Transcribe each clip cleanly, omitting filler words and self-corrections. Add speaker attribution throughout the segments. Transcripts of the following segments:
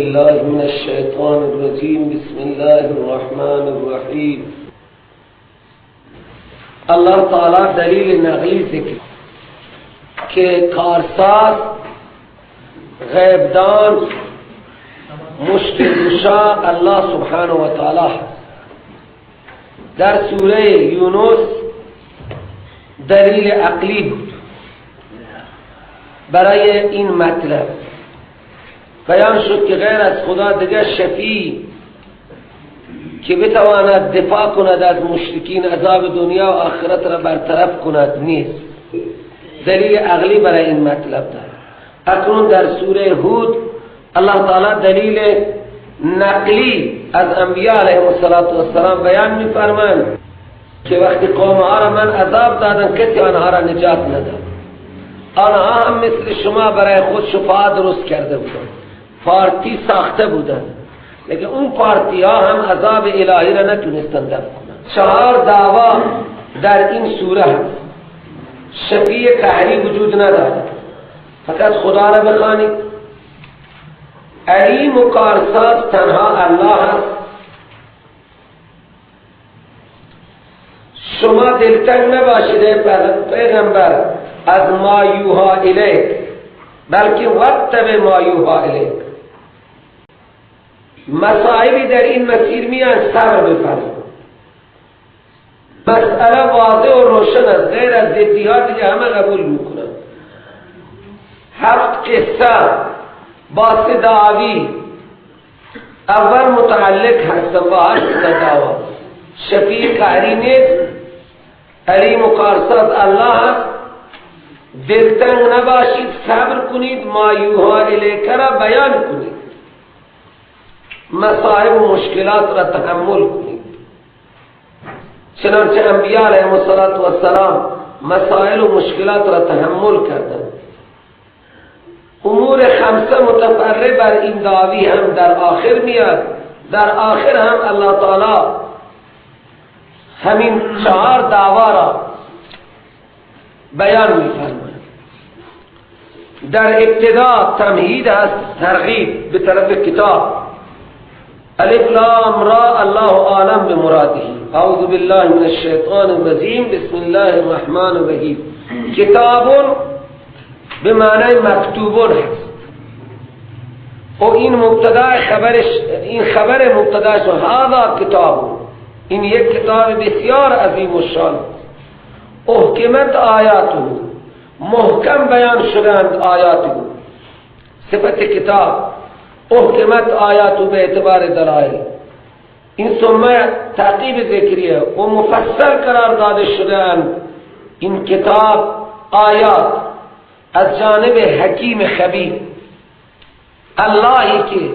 Speaker 1: بالله من الشیطان الرجیم. بسم الله الرحمن الرحیم. الله تعالی دلیل نقلی ذکر که کارساز، غیبدان، مشکل گشا الله سبحانه و تعالی هست. در سوره یونس دلیل عقلی بود برای این مطلب، بیان شد که غیر از خدا دیگر شفیع که بتواند دفاع کند از مشرکین، عذاب دنیا و آخرت را برطرف کند نیست. دلیل عقلی برای این مطلب دارد. اکنون در سوره هود الله تعالی دلیل نقلی از انبیاء علیهم السلام بیان می‌فرمایند که وقتی قوم ها را من عذاب دادم کسی آنها را نجات نداد. آنها هم مثل شما برای خود شفاعت درست کرده بودند، پارتی ساخته بودند، لیکن اون پارتی ها هم عذاب الهی را نتونستند دفع کنند. چهار دعوا در این سوره هست. شفیع قهری وجود ندارد، فقط خدا را بخوانید. علیم و کارساز تنها الله است. شما دلتنگ نباشید ای پیغمبر از ما یوها الیک، بلکه واتبع ما یوها الیک. مصائبی در این مسیر میان، صبر بفرمایید. مسئله واضح و روشن است، غیر از ضدیات دیگه همه قبول میکنن. هفت قصه با سه دعوی اول متعلق هستن با هر سه دعوا. شفیع قهری نیست، علیم و کارساز الله است. دلتنگ نباشید، صبر کنید، ما یوها الیک را بیان کنید، مصائب و مشکلات را تحمل کنید. چنانچه انبیاء علیهم السلام مسائل و مشکلات را تحمل کردند. امور خمسه متفرع بر این دعوی هم در آخر میاد. در آخر هم الله تعالی همین چهار دعوا را بیان می‌فرماید. در ابتدا تمهید است، ترغیب به طرف کتاب. الف لام را، الله عالم بمراده. اعوذ بالله من الشیطان الرجیم. بسم الله الرحمن الرحیم. کتاب به معنای مکتوب هست و این مبتدا خبرش، این خبر مبتداش، هذا کتاب، این یک کتاب بسیار عظیم و شان. احکمت آیاته، محکم بیان شدند آیاته. صفت کتاب احکمت آیاته به اعتبار دلائل. این ثم تعقیب ذکریه و مفصل قرار داده شدند این کتاب آیات از جانب حکیم خبیر. اللهی که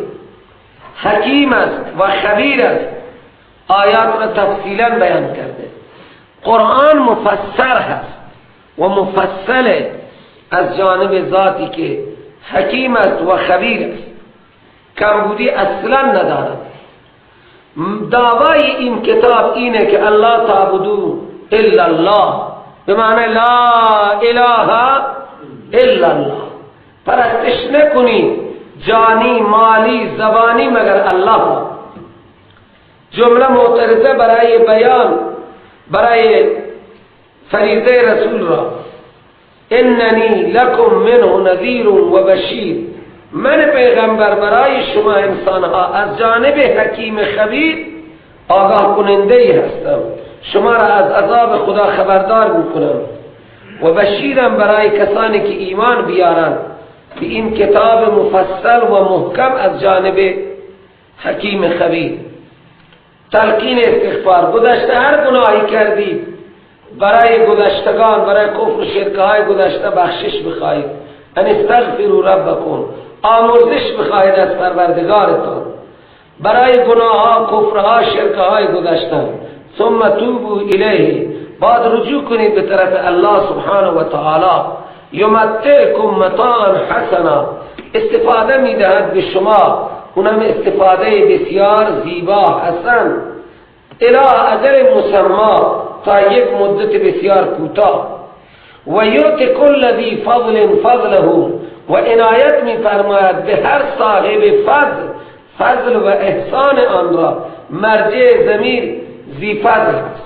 Speaker 1: حکیم است و خبیر است آیات را تفصیلا بیان کرده. قرآن مفسر هست و مفصل از جانب ذاتی که حکیم است و خبیر است، کمبودی اصلا ندارد. دعوای این کتاب اینه که الله تعبدو الا الله، به معنی لا اله الا الله. پرستش نکنید جانی، مالی، زبانی مگر الله. جمله معترضه برای بیان برای فریضه رسول را. اننی لکم منه نذیر و بشیر. من پیغمبر برای شما انسانها از جانب حکیم خبیر آگاه کننده ای هستم، شما را از عذاب خدا خبردار میکنم و بشیرم برای کسانی که ایمان بیارند به این کتاب مفصل و محکم از جانب حکیم خبیر. تلقین استغفار. گذشته هر گناهی کردید برای گذشتگان، برای کفر و شرکهای گذشته بخشش بخواهید. ان استغفروا ربکم، آمرزش بخواهید از پروردگارتان برای گناهها، کفرها، شرکهای گذشته. ثم توبوا الیه، بعد رجوع کنید به طرف الله سبحانه و تعالی. یمتعکم متاعا حسنا، استفاده میدهد به شما، اونم استفاده بسیار زیبا حسن، الی اجل مسما، تا یک مدت بسیار کوتاه. و یؤت کل ذی فضل فضله، و عنایت میفرماید به هر صاحب فضل فضل و احسان آن را. مرجع ضمیر ذی فضل است،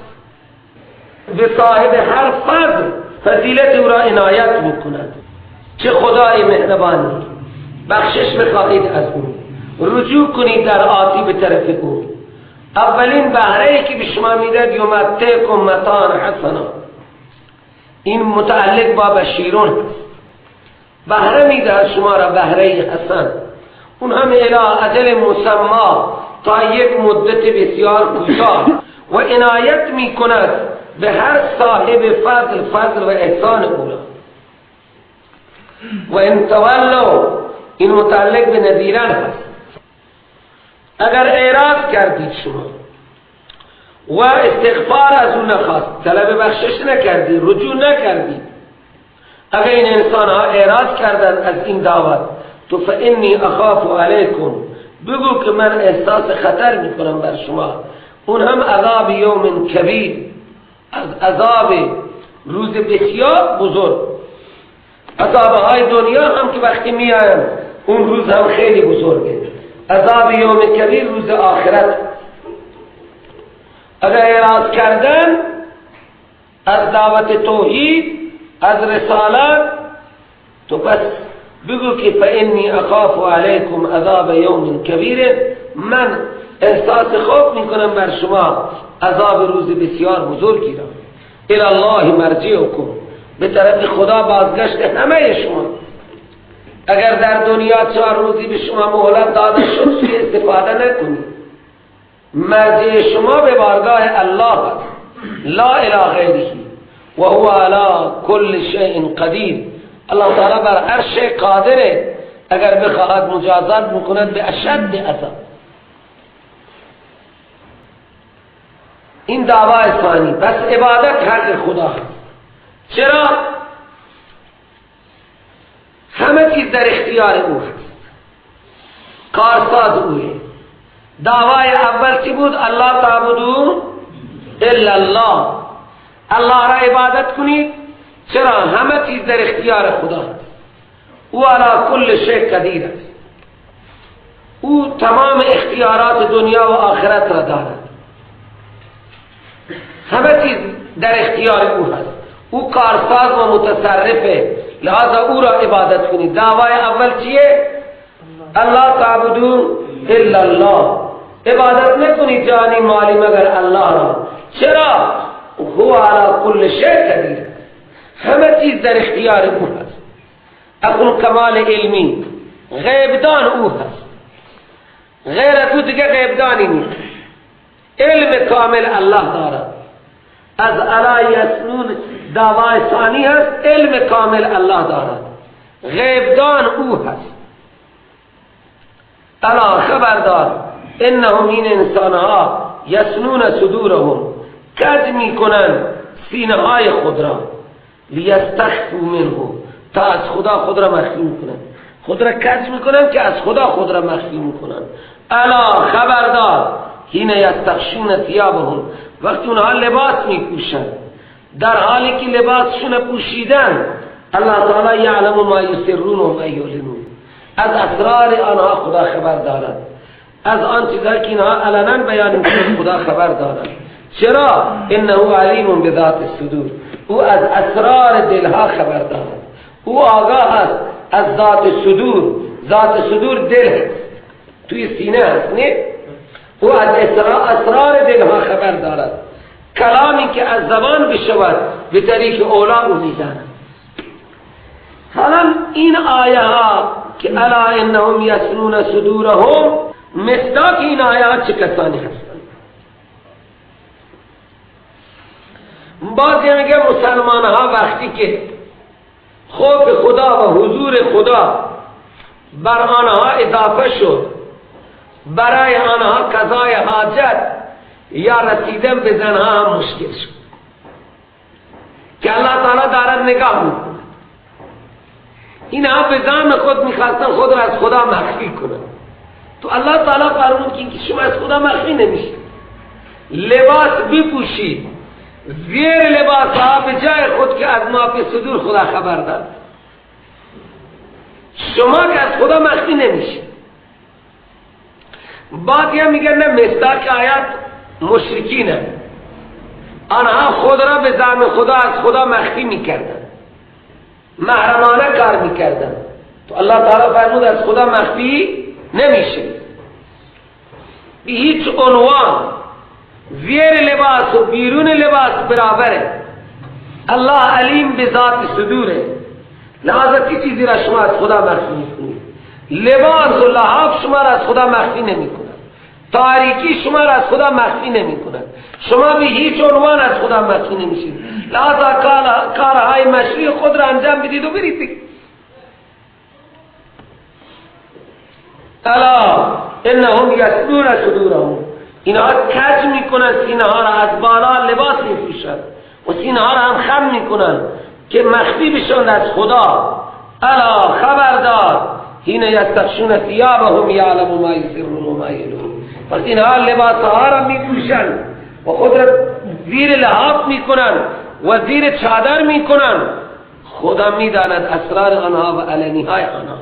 Speaker 1: به صاحب هر فضل فضیلت او را عنایت میکند. چه خدای مهربانی، بخشش بخواهید از او، رجوع کنید در آتی به طرف او. اولین بهره که به شما میدهد یمتعکم متاعا حسنا، این متعلق با بشیرون هست. بهره میدهد شما را بهره حسن، اون هم الی اجل مسما، تا یک مدت بسیار کوتاه، و عنایت میکند به هر صاحب فضل فضل و احسان او را. و ان تولوا، این متعلق به نذیران هست. اگر اعراض کردید شما و استغفار از او نخواست، طلب بخشش نکردید، رجوع نکردید، اگر این انسان ها اعراض کردند از این دعوت، تو فانی اخاف علیکم، بگو که من احساس خطر میکنم بر شما، اون هم عذاب یوم کبیر، از عذاب روز بسیار بزرگ. عذابهای دنیا هم که وقتی میآیند اون روز هم خیلی بزرگه، عذاب یوم کبیر روز آخرت. اگر اعراض کردن از دعوت توحید، از رسالت، تو پس بگو که فانی اخاف علیکم عذاب یوم کبیر، من احساس خوف میکنم بر شما عذاب روز بسیار بزرگی را. الی الله مرجعکم، به طرف خدا بازگشت همه شما. اگر در دنیا 4 روزی به شما مهلت داده شد سوء استفاده نکنید. مرجع شما به بارگاه الله است، لا الی غیره و هو علی کل شیء قدیر. الله تعالی بر هر شیء قادره، اگر بخواهد مجازات میکند به اشد عذاب. این دعوای ثانی. پس عبادت حق خدا هست. چرا؟ همه چیز در اختیار او هست، کارساز اوه. دعوای اول چی بود؟ الله تعبدو الا الله، الله را عبادت کنید. چرا؟ همه چیز در اختیار خدا هست، او علی کل شیء قدیر است، او تمام اختیارات دنیا و آخرت را دارد، همه چیز در اختیار او هست، او کارساز و متصرفه، لہذا او را عبادت کنید. دعوای اول چیه؟ الله تعبدو الا الله، عبادت نکنید جانی مالی مگر الله را. چرا؟ هو علی کل شیء قدیر، همه چیز در اختیار او هست. اقل کمال علمی، غیبدان او هست، غیر از او دیگه غیبدانی نیست. علم کامل الله دارد. از علی یسنون دعوای ثانی هست، علم کامل الله دارد، غیبدان او هست. الا خبردار، انهم، این انسانها، یسنون صدورهم، کج میکنند سینه های خود را، لیستخفوا منه، تا از خدا خود را مخفی میکنند. خود را کج میکنند که از خدا خود را مخفی میکنند. الا خبردار، حین یستغشون ثیابهم، وقتی اونها لباس میپوشند، در حالی که لباسشون پوشیدن، الله تعالی یعلم ما یسرون و ما یعلنون، از اسرار آنها خدا خبر دارد، از آن چیزهایی که اینها علنا بیان میکنند خدا خبر دارد. چرا؟ انه علیم بذات الصدور، او از اسرار دلها خبر دارد، او آگاه است از ذات صدور. ذات صدور دل هست، توی سینه هست، نه؟ او از اسرار دلها خبر دارد. کلامی که از زبان بشود به طریق اولا او میداند. حالا این آیه ها که الا انهم یسنون صدورهم، مصداق این آیه ها چه کسانی هستند؟ بعضی میگه مسلمان ها وقتی که خوف خدا و حضور خدا بر آنها اضافه شد، برای آنها قضای حاجت یا رسیدن به زنها هم مشکل شد که الله تعالی دارد نگاه میکند. اینها به زعم خود میخواستن خود را از خدا مخفی کنند. تو الله تعالی فرمود که شما از خدا مخفی نمیشید، لباس بپوشید، زیر لباس ها به جای خود که از ما فی صدور خدا خبر دارد، شما که از خدا مخفی نمیشید. بعضی هم میگن نه، مصداق آیات مشرکینه، آنها خود را به زعم خدا از خدا مخفی میکردن، محرمانه کار میکردن. تو الله تعالی فرمود از خدا مخفی نمیشه به هیچ عنوان. زیر لباس و بیرون لباس برابره. الله علیم به ذات صدوره، لحاظا چی چیزی را شما از خدا مخفی میکنید؟ لباس و لحاف شما را از خدا مخفی نمیکند، تاریکی شما را از خدا مخفی نمیکند، شما به هیچ عنوان از خدا مخفی نمیشید. لحاظا کارهای مشروع خود را انجام بدید و برید. الا انهم یثنون صدورهم، اینها کج میکنن سینه ها را، از بالا لباس میپوشن و سینه ها را هم خم میکنن که مخفی بشن از خدا. الا خبردار، حین یستغشون ثیابهم یعلم ما یسرون و ما یعلنون. پس اینها لباس ها را میپوشن و خود را زیر لحاف میکنن و زیر چادر میکنن، خدا میداند اسرار آنها و علنی های آنها.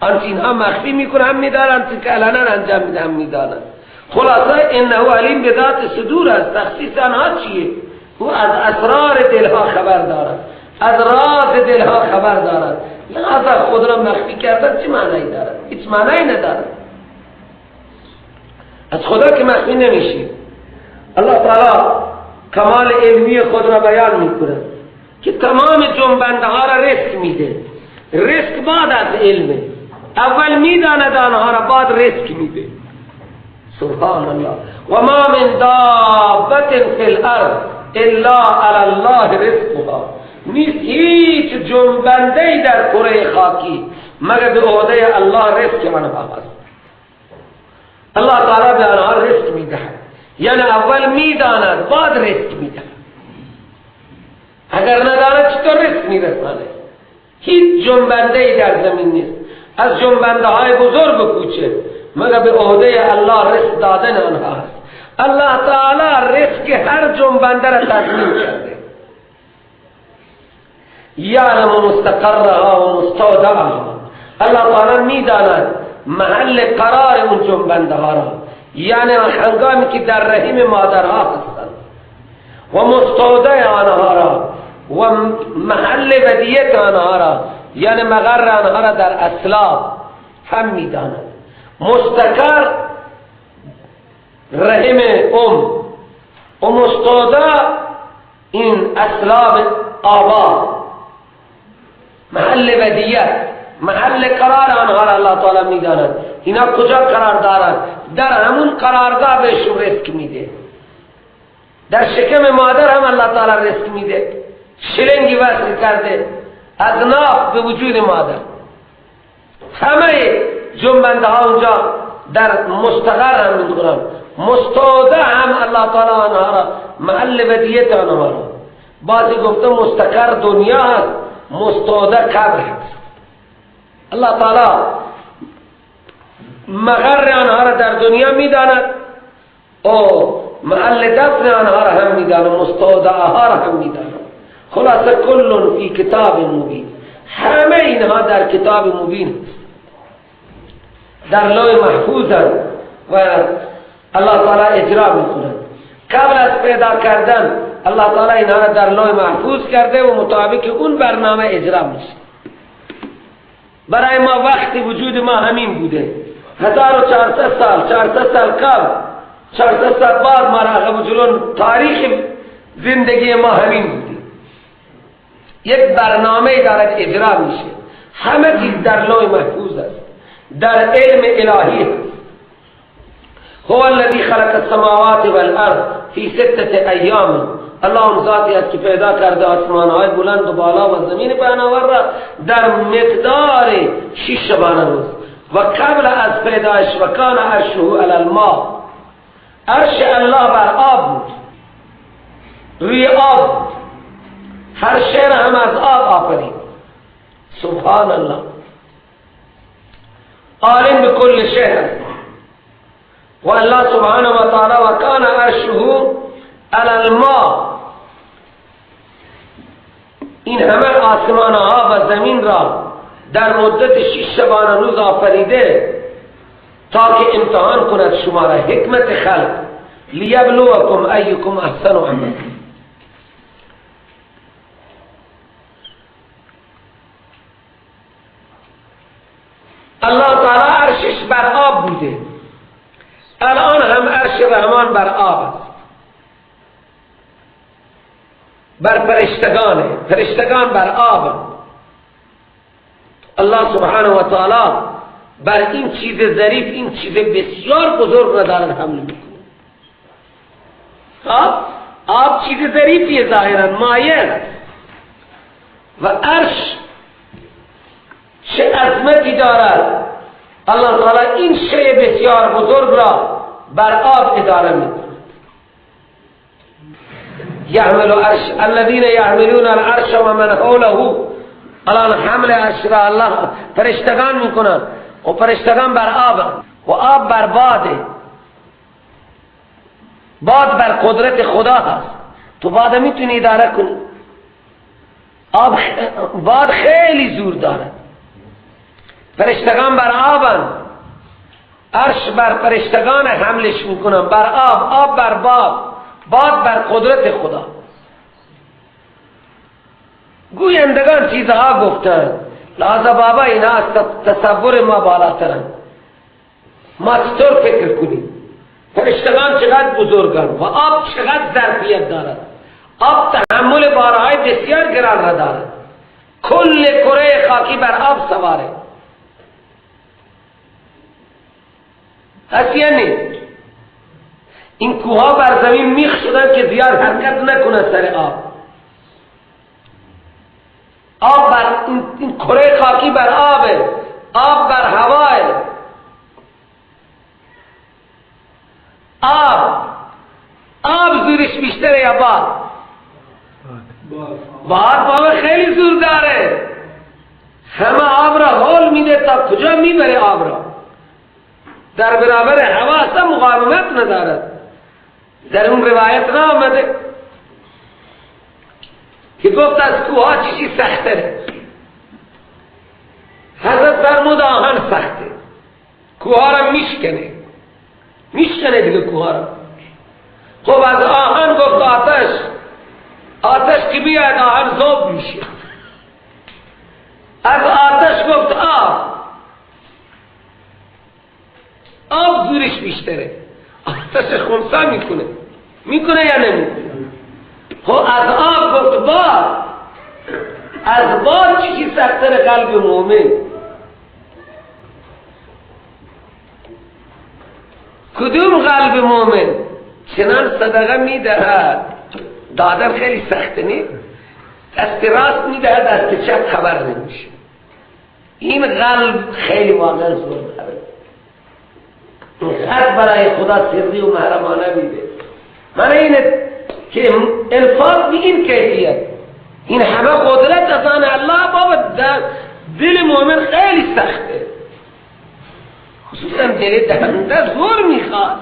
Speaker 1: آنچه اینها مخفی میکنن هم میدانند، آنچه که علنا انجام میدن هم میدانند. خلاصه انه علیم به ذات صدور است. تخصیص آنها چیه؟ او از اسرار دلها خبر دارد، از راز دلها خبر دارد. لذا خود را مخفی کردن چه معنی دارد؟ هیچ معنی ندارد. از خدا که مخفی نمیشی. الله تعالی کمال علمی خود را بیان میکنه که تمام جنبنده ها را رزق میده. رزق بعد از علمه، اول میداند آنها را، بعد رزق میده. سبحان الله. و ما من دابت فی الارض الا علی الله رزقها. نیست هیچ جنبنده در کره خاکی مگر به عهده الله رزق آنها هست. الله تعالی به آنها رزق میدهد، یعنی اول میداند بعد رزق میدهد. اگر نداند چطور رزق میرسانه؟ هیچ جنبنده در زمین نیست، از جنبنده های بزرگ و کوچک، مگر به عهده الله رزق دادن آنها هست. الله تعالی رزق هر جنبنده را تضمین کرده. یعلم مستقرها و مستودعها. الله تعالی میداند محل قرار اون جنبنده ها را، یعنی هنگامی که در رحم مادرها هستند، و مستودع آنها را و محل ودیت آنها را، یعنی مقر آنها را در اسلاب هم میداند. مستقر رحم ام و مستودع این اسلاب آبا، محل ودیت، محل قرار آنها را الله تعالی میداند. اینا کجا قرار دارند؟ در همون قرارگاه بهشون رزق میده. در شکم مادر هم الله تعالی رزق میده، شلنگی وصل کرده از ناف به وجود مادر. همه جنبنده ها اونجا در مستقر هم میخورن، مستودع هم الله تعالی آنها را، محل ودیت آنها را. بعضی گفته مستقر دنیا هست، مستودع قبر هست. الله تعالی مقر آنها را در دنیا میداند و محل دفن آنها را هم میداند، مستودعها را هم میداند. خلاصه کل فی کتاب مبین، همه اینها در کتاب مبین هست، در لوح محفوظ و الله تعالی اجرا میکند. قبل از پیدا کردن الله تعالی اینها را در لوح محفوظ کرده و مطابق اون برنامه اجرا میشه. برای ما وقت وجود ما همین بوده، 1400 سال، 400 سال قبل، 400 سال بعد ما را عقب و جلو تاریخ زندگی ما همین بوده. یک برنامه دارد اجرا میشه، همه چیز در لوح محفوظ است، در علم الهی است. هو الذی خلق السماوات والارض فی سته ایام. الله اون ذاتی است که پیدا کرده آسمان‌های بلند و بالا و زمین پهناور را در مقدار 6 شبانه روز و قبل از پیدایش. و کان عرشه علی الماء، عرش الله بر آب بود، روی آب بود، هر شعر هم از آب آفرید. سبحان الله، عالم بكل شيء. و الله سبحانه و تعالی و کان عرشه علی الماء، این همه آسمان ها و زمین را در مدت 6 شبانه روز آفریده. تا که امتحان کند شما را. حکمت خلق، لیبلوکم ایکم احسن عملا. الله تعالی عرشش بر آب بوده، الان هم عرش رحمان بر آب است، بر فرشتگانه، فرشتگان بر آب. الله سبحانه و تعالی بر این چیز ظریف، این چیز بسیار بزرگ را دارن حمل میکنه. آب چیز ظریفیه، ظاهرا مایع است، و عرش چه عظمتی دارد. الله تعالی این شی بسیار بزرگ را بر آب اداره میکند. یحمل عرش الذین یحملون العرش و من حوله. الان حمل عرش را الله فرشتگان میکنند و فرشتگان بر آب و آب بر باده، باد بر قدرت خدا هست. تو باد میتونی اداره کنی، آب باد خیلی زور دارد. فرشتگان بر آبند، عرش بر فرشتگان حملش میکنن، بر آب، آب بر باد، باد بر قدرت خدا. گویندگان چیزها گفتند، لحاظا بابا اینا از تصور ما بالاترند، ما چطور فکر کنیم؟ فرشتگان چقدر بزرگند و آب چقدر ظرفیت دارد. آب تحمل بارهای بسیار گران را دارد. کل کره خاکی بر آب سواره. هست یا نیست؟ این کوها بر زمین میخ شدن که زیاد حرکت نکنه سر آب. آب بر این کره خاکی بر آبه، آب بر هواه. آب زورش بیشتره یا باد؟ باد بابا خیلی زور داره، همه آب را هول میده تا کجا میبره آب را. در برابر هوا اصلا مقاومت ندارد. در اون روایت نآمده که گفت از کوها چیزی سخته. حضرت فرمود آهن سخته، کوها را میشکنه، میشکنه دیگه کوها را. خب از آهن گفت آتش، آتش که بیاید آهن ذوب میشه. از آتش گفت آب، آب زورش بیشتره، آتش خنثی میکنه، میکنه یا نمیکنه؟ خب از آب گفت باد، از باد چیزی سخت‌تر قلب مؤمن. کدوم قلب مؤمن چنان صدقه میدهد، دادن خیلی سخته نیست، دست راست میدهد دست چپ خبر نمیشه. این قلب خیلی واقعا زور داره، اینقدر برای خدا سری و محرمانه میده. من اینه که انفاق به این کیفیت، این همه قدرت از آن الله، بابا دل مؤمن خیلی سخته، خصوصا دل دهنده زور میخواد.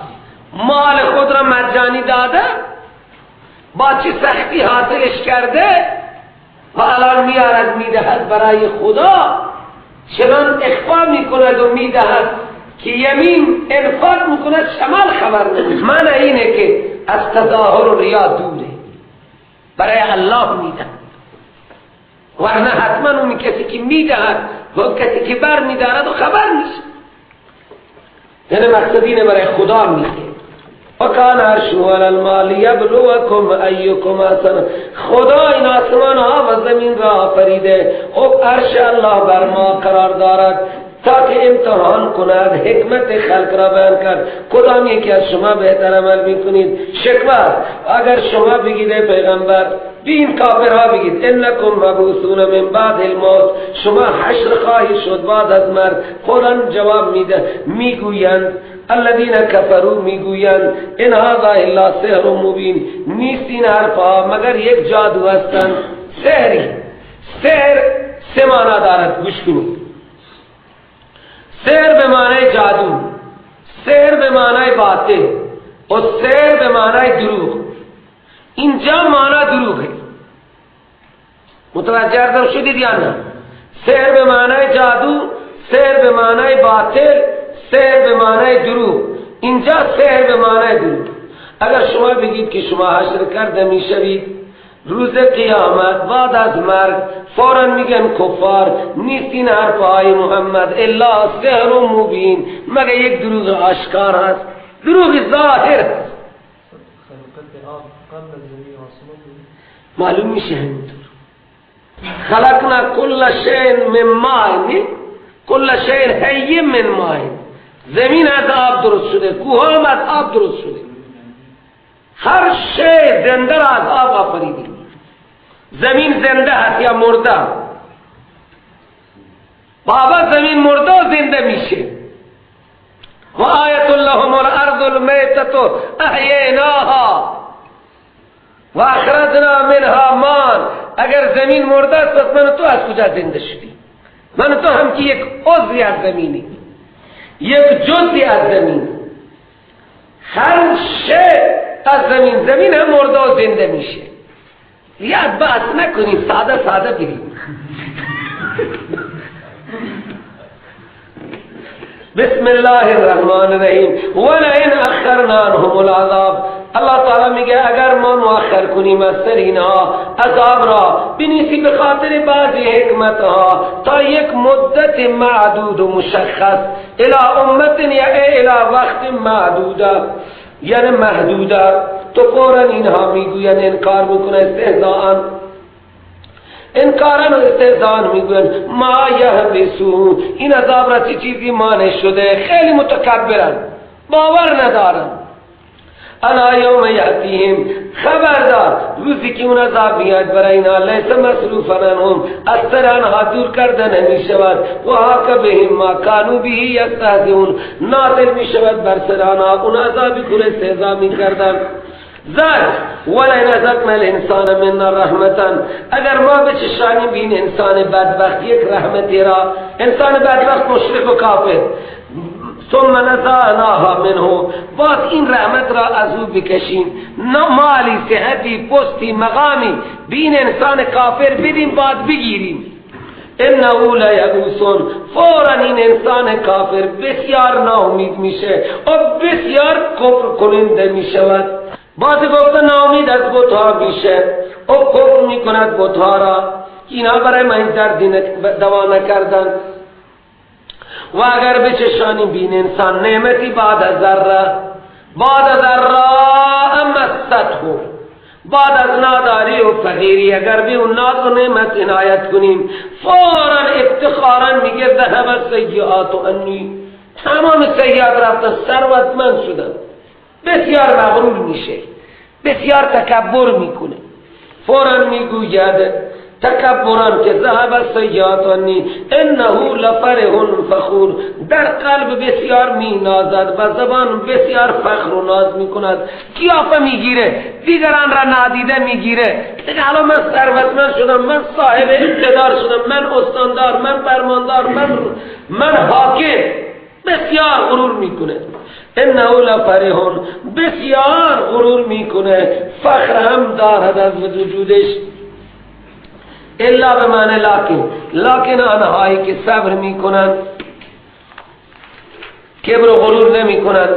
Speaker 1: مال خود را مجانی داده، با چه سختی حاصلش کرده و الان میارد میدهد برای خدا، چنان اخفا میکند و میدهد که یمین انفاق میکند شمال خبر نمیده. معنی اینه که از تظاهر و ریا دوره، برای الله میدهد، ورنه حتما اون کسی که میدهد و اون کسی که بر میدارد و خبر میشه. یعنی مقصد اینه برای خدا میده. وکان عرشه علی الماء لیبلوکم ایکم احسن. خدا این آسمان ها و زمین را آفریده، خب عرش الله بر ما قرار دارد تا که امتحان کند، حکمت خلق را بیان کرد. کدام یکی از شما بهتر عمل میکنید؟ شکوه اگر شما بگید ای پیغمبر، بی این کافرها بگید انکم مبعوثون من بعد الموت، شما حشر خواهی شد بعد از مرگ. قرآن جواب میده، میگویند الذین کفروا، میگویند ان هذا الا سحر مبین، نیست این حرفها مگر یک جادو هستند، سحری. سحر سه معنا دارد، گوش کنید. سحر به معنای جادو، سحر به معنای باطل و سحر به معنای دروغ. اینجا معنا دروغه، متوجه شدید یا نه؟ سحر به معنای جادو، سحر به معنای باطل، سحر به معنای دروغ، اینجا سحر به معنای دروغ. اگر شما بگید که شما حشر کرده میشوید روز قیامت بعد از مرگ، فوراً میگن کفار نیست این حرفهای محمد الا سحر مبین، مگه یک دروغ آشکار هست، دروغ ظاهر هست. معلوم میشه همینطور. خلقنا کل شیء من ماء، کل شیء حی من ماء. زمین از آب درست شده، کوه هم از آب درست شده، هر شی زنده را از آب آفریدیم. زمین زنده هست یا مرده؟ بابا زمین مرده و زنده میشه. و آیت لهم الارض المیتة احییناها و اخرجنا منها ماء. اگر زمین مرده است پس من و تو از کجا زنده شدیم؟ من و تو هم که یک عضوی از زمینی، یک جزئی از زمین. هر شی از زمین، زمین هم مرده و زنده میشه. زیاد بحث نکنیم، ساده ساده بریم. بسم الله الرحمن الرحیم. ولئن اخرنا عنهم العذاب. الله تعالی میگه اگر ما مؤخر کنیم از سر اینها عذاب را، بنیسی به خاطر بعضی حکمت ها تا یک مدت معدود و مشخص، الی امت یا الی وقت معدوده یعنی محدوده، تو فوراً اینها میگوین انکار میکنه، استهزاء انکارن و استهزاء میگوین ما یحبسو، این عذاب را چه چیزی مانع شده؟ خیلی متکبرن، باور ندارن. الا یوم یأتیهم، خبردار روزی که اون عذاب میاد برای اینها، لیس مصروفا عنهم، از سر آنها دور کرده نمی شود، و حاک بهم ما کانوا به یستهزئون، نازل می شود بر سر آنها اون عذابی که استهزا می کردن. زج ولئن اذقنا الانسان منا رحمتا، اگر ما بچشانیم بین انسان بدبخت یک رحمتی را، انسان بدبخت مشرک و کافر، ثم نزعناها منه، باز این رحمت را از او بکشیم، نه مالی، صحتی، پستی، مقامی بین انسان کافر بدیم، بعد بگیریم. انه لیئوس، فوراً این انسان کافر بسیار ناامید میشه و بسیار کفر کننده میشود. باز گفته ناامید از بتها میشه و کفر میکند بتها را، اینها برای من دردی دوا نکردن. و اگر بچشانی بین انسان نعمتی بعد از ذره، بعد از ذره مسته، بعد از ناداری و فقیری، اگر به اون ناز و نعمت عنایت کنیم، فوراً افتخاراً میگه ذهب السیئات عنی، تمام سیئات رفت، ثروتمند شدم. بسیار مغرور میشه، بسیار تکبر میکنه. فوراً میگوید تکبران که ذهب السیئات عنی انه لفرح فخور، در قلب بسیار می نازد و زبان بسیار فخر و ناز می کند، قیافه میگیره، دیگران را نادیده میگیره. دیگه حالا من ثروتمند شدم، من صاحب اقتدار شدم، من استاندار، من فرماندار، من حاکم. بسیار غرور میکنه. انه لفرح، بسیار غرور میکنه، فخر هم دارد از وجودش. الا به معنی لکن، لکن آنهایی که صبر میکنند، کبر و غرور نمیکنند،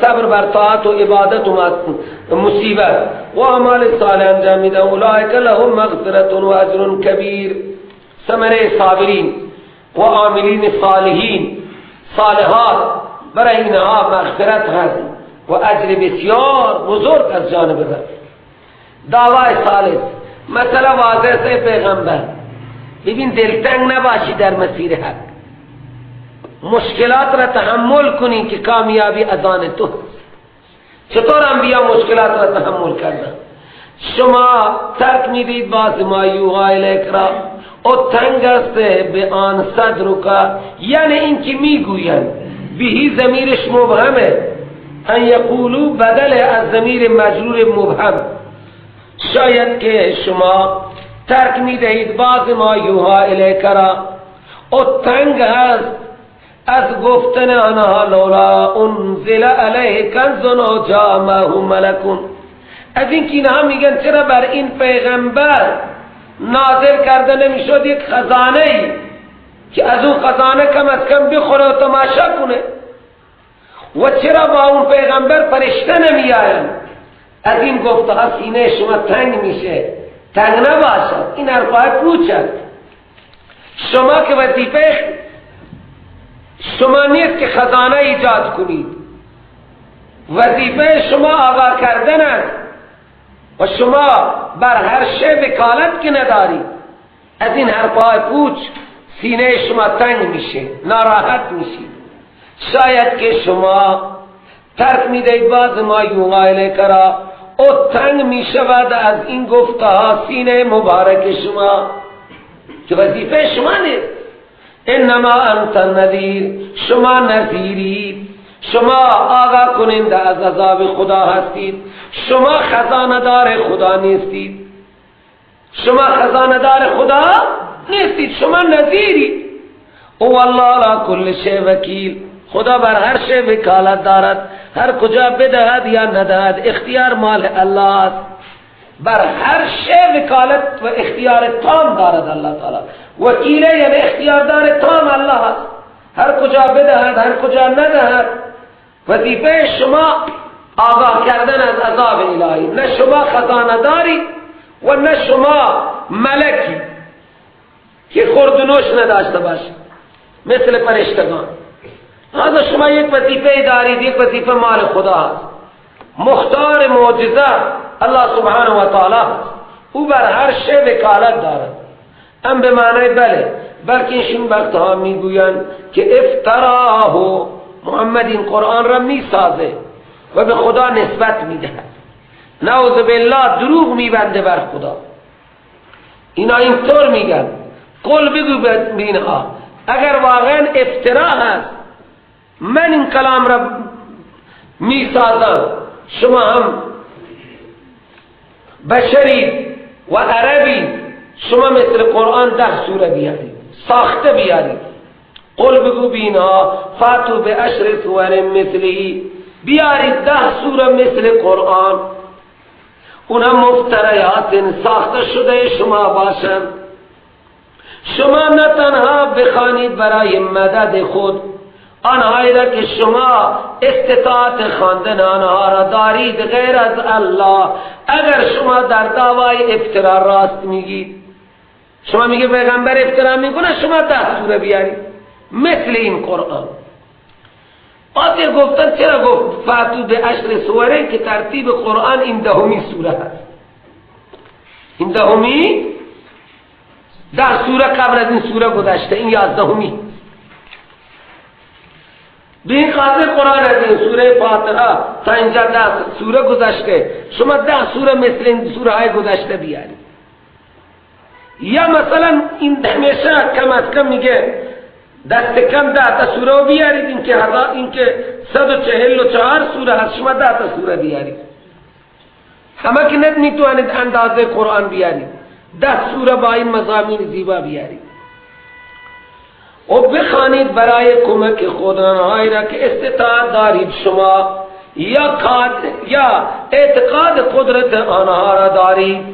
Speaker 1: صبر بر طاعت و عبادت و مصیبت و اعمال صالح انجام میدن، اولئک لهم مغفرة و اجر کبیر. ثمره صابرین و عاملین صالحین، صالحات، برای اینها مغفرت هست و اجر بسیار بزرگ از جانب رب. دعوای ثالث، مثلا واضح سے پیغمبر، ببین دلتنگ نباشی در مسیر حق، مشکلات را تحمل کنی که کامیابی از آن تو. چطور انبیا مشکلات را تحمل کردن؟ شما ترک میدید باز ما یوحی الیک را، او تنگ است به آن صدرک، یعنی این که میگویند بهی ضمیرش مبهمه، ان یقولو بدل از ضمیر مجرور مبهم، شاید که شما ترک میدهید باز ما یوحی الیک را، او تنگ هست از گفتن آنها لولا انزل علیه کنز او جاء معه ملک، از این که اینها میگن چرا بر این پیغمبر نازل کرده نمیشد یک خزانه ای که از اون خزانه کم از کم بخوره و تماشا کنه. و چرا با اون پیغمبر فرشته نمی آیند؟ از این گفته ها سینه شما تنگ میشه. تنگ نباشد، این حرفهای پوچ است. شما که وظیفه شما نیست که خزانه ایجاد کنید، وظیفه شما آگاه کردن است و شما بر هر شی وکالت که ندارید. از این حرفهای پوچ سینه شما تنگ میشه، ناراحت میشید. شاید که شما ترک میدهید باز ما یوحی الیک را، او تنگ میشود از این گفته ها سینه مبارک شما که وظیفه شما نیست. انما انت نذیر، شما نذیرید، شما آگاه کننده از عذاب خدا هستید، شما خزانه دار خدا نیستید، شما خزانه دار خدا نیستید، شما نذیرید. او الله علی کل شیء وکیل، خدا بر هر شی وکالت دارد، هر کجا بدهد یا ندهد اختیار مال الله است. بر هر شی وکالت و اختیار تام دارد الله تعالی. وکیل یعنی اختیاردار تام الله است، هر کجا بدهد هر کجا ندهد. وظیفه شما آگاه کردن از عذاب الهی، نه شما خزانه داری و نه شما ملکی که خورد و نوش نداشته باشید مثل فرشتگان. هذا شما یک وظیفه دارید، یک وظیفه مال خدا است. مختار معجزه الله سبحانه و تعالی است، او بر هر شی وکالت دارد. ام به معنی بله، بلکه اینشون وقتها میگویند که افتراه، محمد این قرآن را میسازه و به خدا نسبت میدهد. نعوذ بالله، دروغ میبنده بر خدا. اینا اینطور میگن. قل بگو به اینها اگر واقعا افترا هست، من این کلام را میسازم، شما هم بشری و عربی، شما مثل قرآن 10 سوره بیارید، ساخته بیارید. قل بگو بینا فاتو به عشر سور مثلی، بیارید 10 سوره مثل قرآن، اونم مفتریات ساخته شده شما باشند. شما نه تنها بخوانید برای مدد خود آنهایی را که شما استطاعت خواندن آنها را دارید غیر از الله. اگر شما در دعوای افترا راست میگید، شما میگه پیغمبر افترا میکنه، شما 10 سوره بیارید مثل این قرآن. آتی گفتن چرا گفت فاتو به عشر سوره که ترتیب قرآن این 10 سوره هست، این 10 10 سوره قبل از این سوره گذشته، این 11. به این خاطر قرآن از این سوره فاتحه تا اینجا 10 سوره گذشته، شما 10 سوره مثل این سوره های گذشته بیارید. یا مثلا این همیشه کم از کم میگه دست کم 10 تا سوره بیارید، این که 144 سوره هست، شما 10 تا سوره بیارید. همه که نمیتوانید اندازه قرآن بیارید، 10 سوره با این مضامین زیبا بیارید و بخوانید برای کمک خود آنهایی را که استطاعت دارید شما یا اعتقاد قدرت آنها را دارید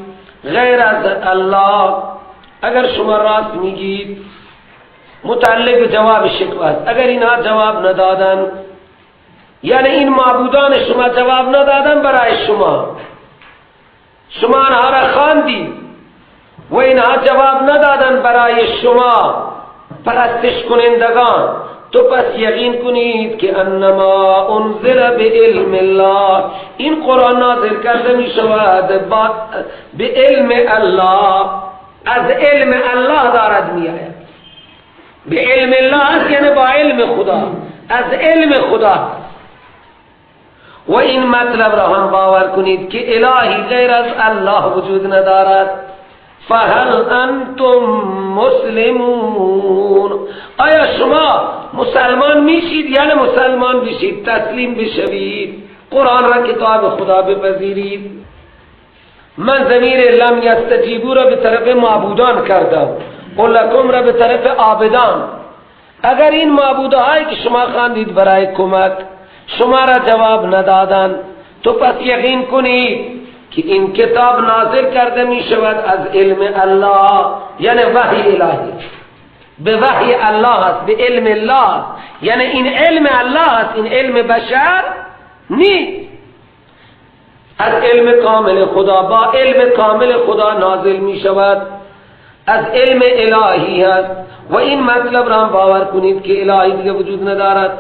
Speaker 1: غیر از الله. اگر شما راست میگید متعلق به جواب شکوه است. اگر اینها جواب ندادن، یعنی این معبودان شما جواب ندادن برای شما، شما آنها را خواندید و اینها جواب ندادن برای شما پرستش کنندگان، تو پس یقین کنید که انما انزل به علم الله، این قرآن نازل کرده می شود به علم الله، از علم الله دارد می آید. به علم الله است یعنی با علم خدا، از علم خدا. و این مطلب را هم باور کنید که الهی غیر از الله وجود ندارد. فهل انتم مسلمون، آیا شما مسلمان میشید؟ یعنی مسلمان بشید، تسلیم بشوید، قرآن را کتاب خدا بپذیرید. من ضمیر لم یستجیبو را به طرف معبودان کردم، قل لکم را به طرف عابدان. اگر این معبودهایی که شما خواندید برای کمک شما را جواب ندادن، تو پس یقین کنید که این کتاب نازل کرده می شود از علم الله، یعنی وحی الهی. به وحی الله است، به علم الله است. یعنی این علم الله است، این علم بشر نیست. از علم کامل خدا، با علم کامل خدا نازل می شود، از علم الهی هست. و این مطلب را هم باور کنید که الهی دیگه وجود ندارد.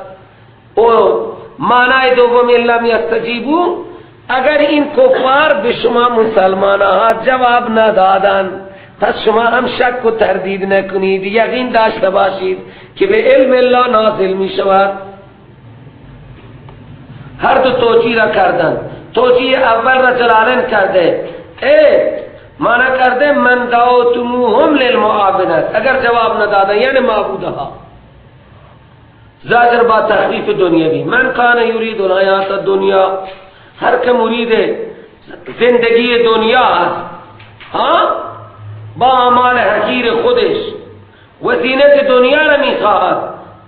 Speaker 1: او معنای دوم لم یستجیبو، اگر این کفار به شما مسلمان ها جواب ندادن، پس شما هم شک و تردید نکنید، یقین داشته باشید که به علم الله نازل می شود. هر دو توجیه را کردن. توجیه اول را جلالین کرده، معنی کرده من دعوتموهم للمعاونت، اگر جواب ندادن یعنی معبودها، زاجر با تخفیف دنیوی. من کان یرید الحیات الدنیا، هر که مرید زندگی دنیا است، ها، با اعمال حقیر خودش و زینت دنیا را میخواهد،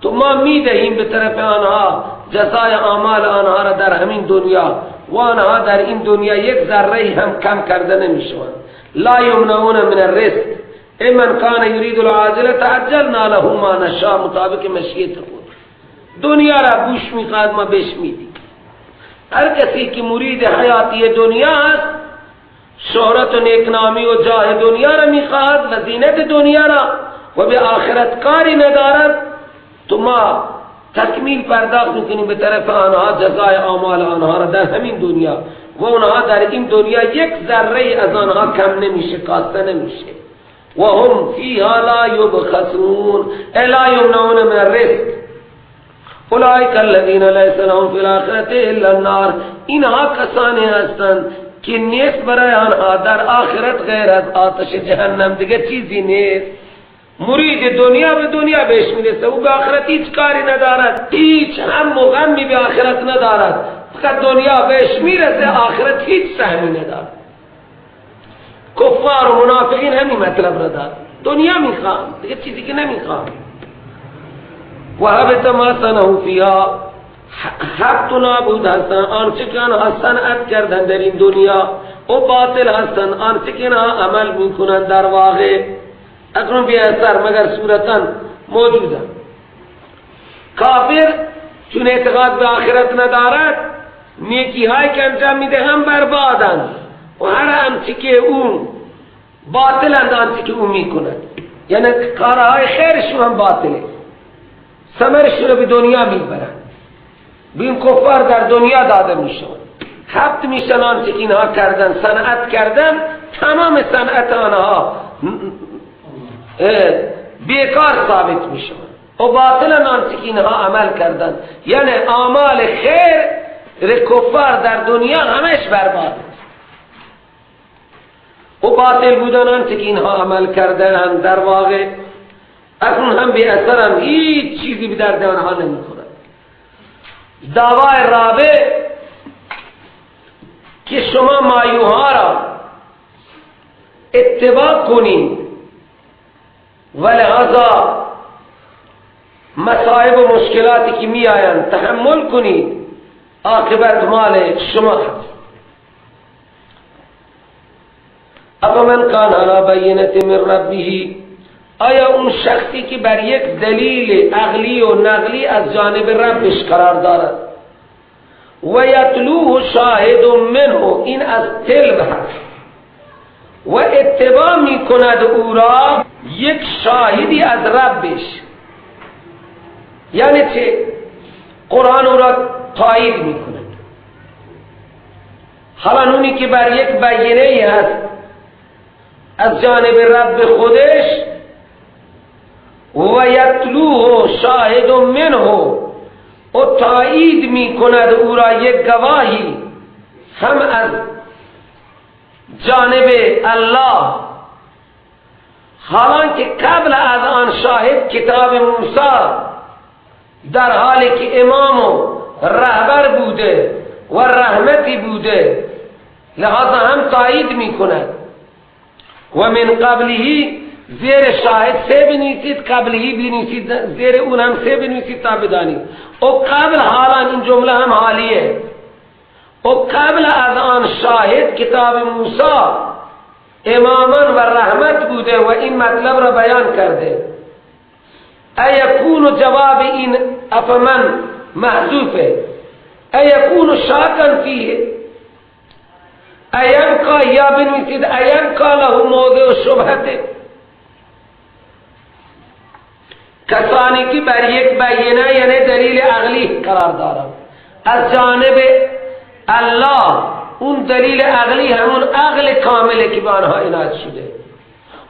Speaker 1: تو ما میدهیم به طرف آنها جزای اعمال آنها را در همین دنیا، و آنها در این دنیا یک ذره هم کم کرده نمیشوند. لا یمنعون من الرزق من کان یرید العاجله تعجلنا له ما نشاء، مطابق مشیت خود. دنیا را گوش میخواد ما بهش میدیم. هر کسی که مرید حیاتی دنیا است، شهرت و نیکنامی و جاه دنیا را میخواهد و زینت دنیا را و به آخرت کاری ندارد، تو ما تکمیل پرداخت میکنیم به طرف آنها جزای اعمال آنها را در همین دنیا، و آنها در این دنیا یک ذره از آنها کم نمیشه، کاسته نمیشه. و هم فیها لا یبخسون، لا یمنعون من الرزق. اولئک الذین لیس لهم فی الاخرة الا النار، اینها کسانی هستند که نیست برای آنها در آخرت غیر از آتش جهنم دیگه چیزی نیست. مرید دنیا به دنیا بهش میرسه، او به آخرت هیچ کاری ندارد، هیچ هم و غمی به آخرت ندارد، فقط دنیا بهش میرسه، آخرت هیچ سهمی ندارد. کفار و منافقین همین مطلب را دارد، دنیا میخوان دیگه چیزی که نمیخوان. و حبط ما صنعوا فیها، حبط و نابود هستن آنچه که آنها صنعت کردن در این دنیا، و باطل هستن آنچه که آنها عمل میکنن در واقع، اکنون بی اثر مگر صورتا موجودن. کافر چون اعتقاد به آخرت ندارد، نیکی های که انجام میده هم بربادند و هر آنچه که او باطلند آنچه که او میکند، یعنی کارهای خیرشون هم باطله، ثمرشون رو به دنیا میبرند. به این کفار در دنیا داده میشوند، حبط میشن آنچه که اینها کردن، صنعت کردن، تمام صنعت آنها بیکار ثابت میشوند و باطلا آنچه که اینها عمل کردن، یعنی اعمال خیر کفار در دنیا همش برباد و باطل بودن آنچه که اینها عمل کردن در واقع، اکنون هم بی اثر هم هیچ چیزی به درد آنها نمیخورد. دعوای رابع که شما مایوها را اتباع کنید و لہذا مصائب و مشکلاتی که می آیند تحمل کنید، عاقبت مال شما هست. افمن کان علی بینة من ربه، آیا اون شخصی که بر یک دلیل عقلی و نقلی از جانب ربش قرار دارد، و یتلوه شاهد منه، این از تلو هست، و اتباع می کند او را یک شاهدی از ربش، یعنی چه؟ قرآن او را تایید می کند. حالا اونی که بر یک بینه هست از جانب رب خودش، و یتلوه شاهد منه، و تایید می کند او را یک گواهی هم از جانب الله، حالانکه قبل از آن شاهد کتاب موسی در حالی که امام و رهبر بوده و رحمتی بوده، لہذا هم تایید می کند. و من قبله، زیر شاهد سه بنویسید، قبلهی بنویسید، زیر اون هم سه بنویسید تا بدانید. و قبل، حالان این جمله هم حالیه، و قبل از آن شاهد کتاب موسی امامان و رحمت بوده و این مطلب را بیان کرده. ایکون جواب این افمن محذوفه، ایکون شاکن فیه، ایبقا یا بنویسید ایبقا له موضع شبهته. کسانی که بر یک بینه یعنی دلیل عقلی قرار دارند از جانب الله، اون دلیل عقلی همون عقل کامله که به آنها عنایت شده،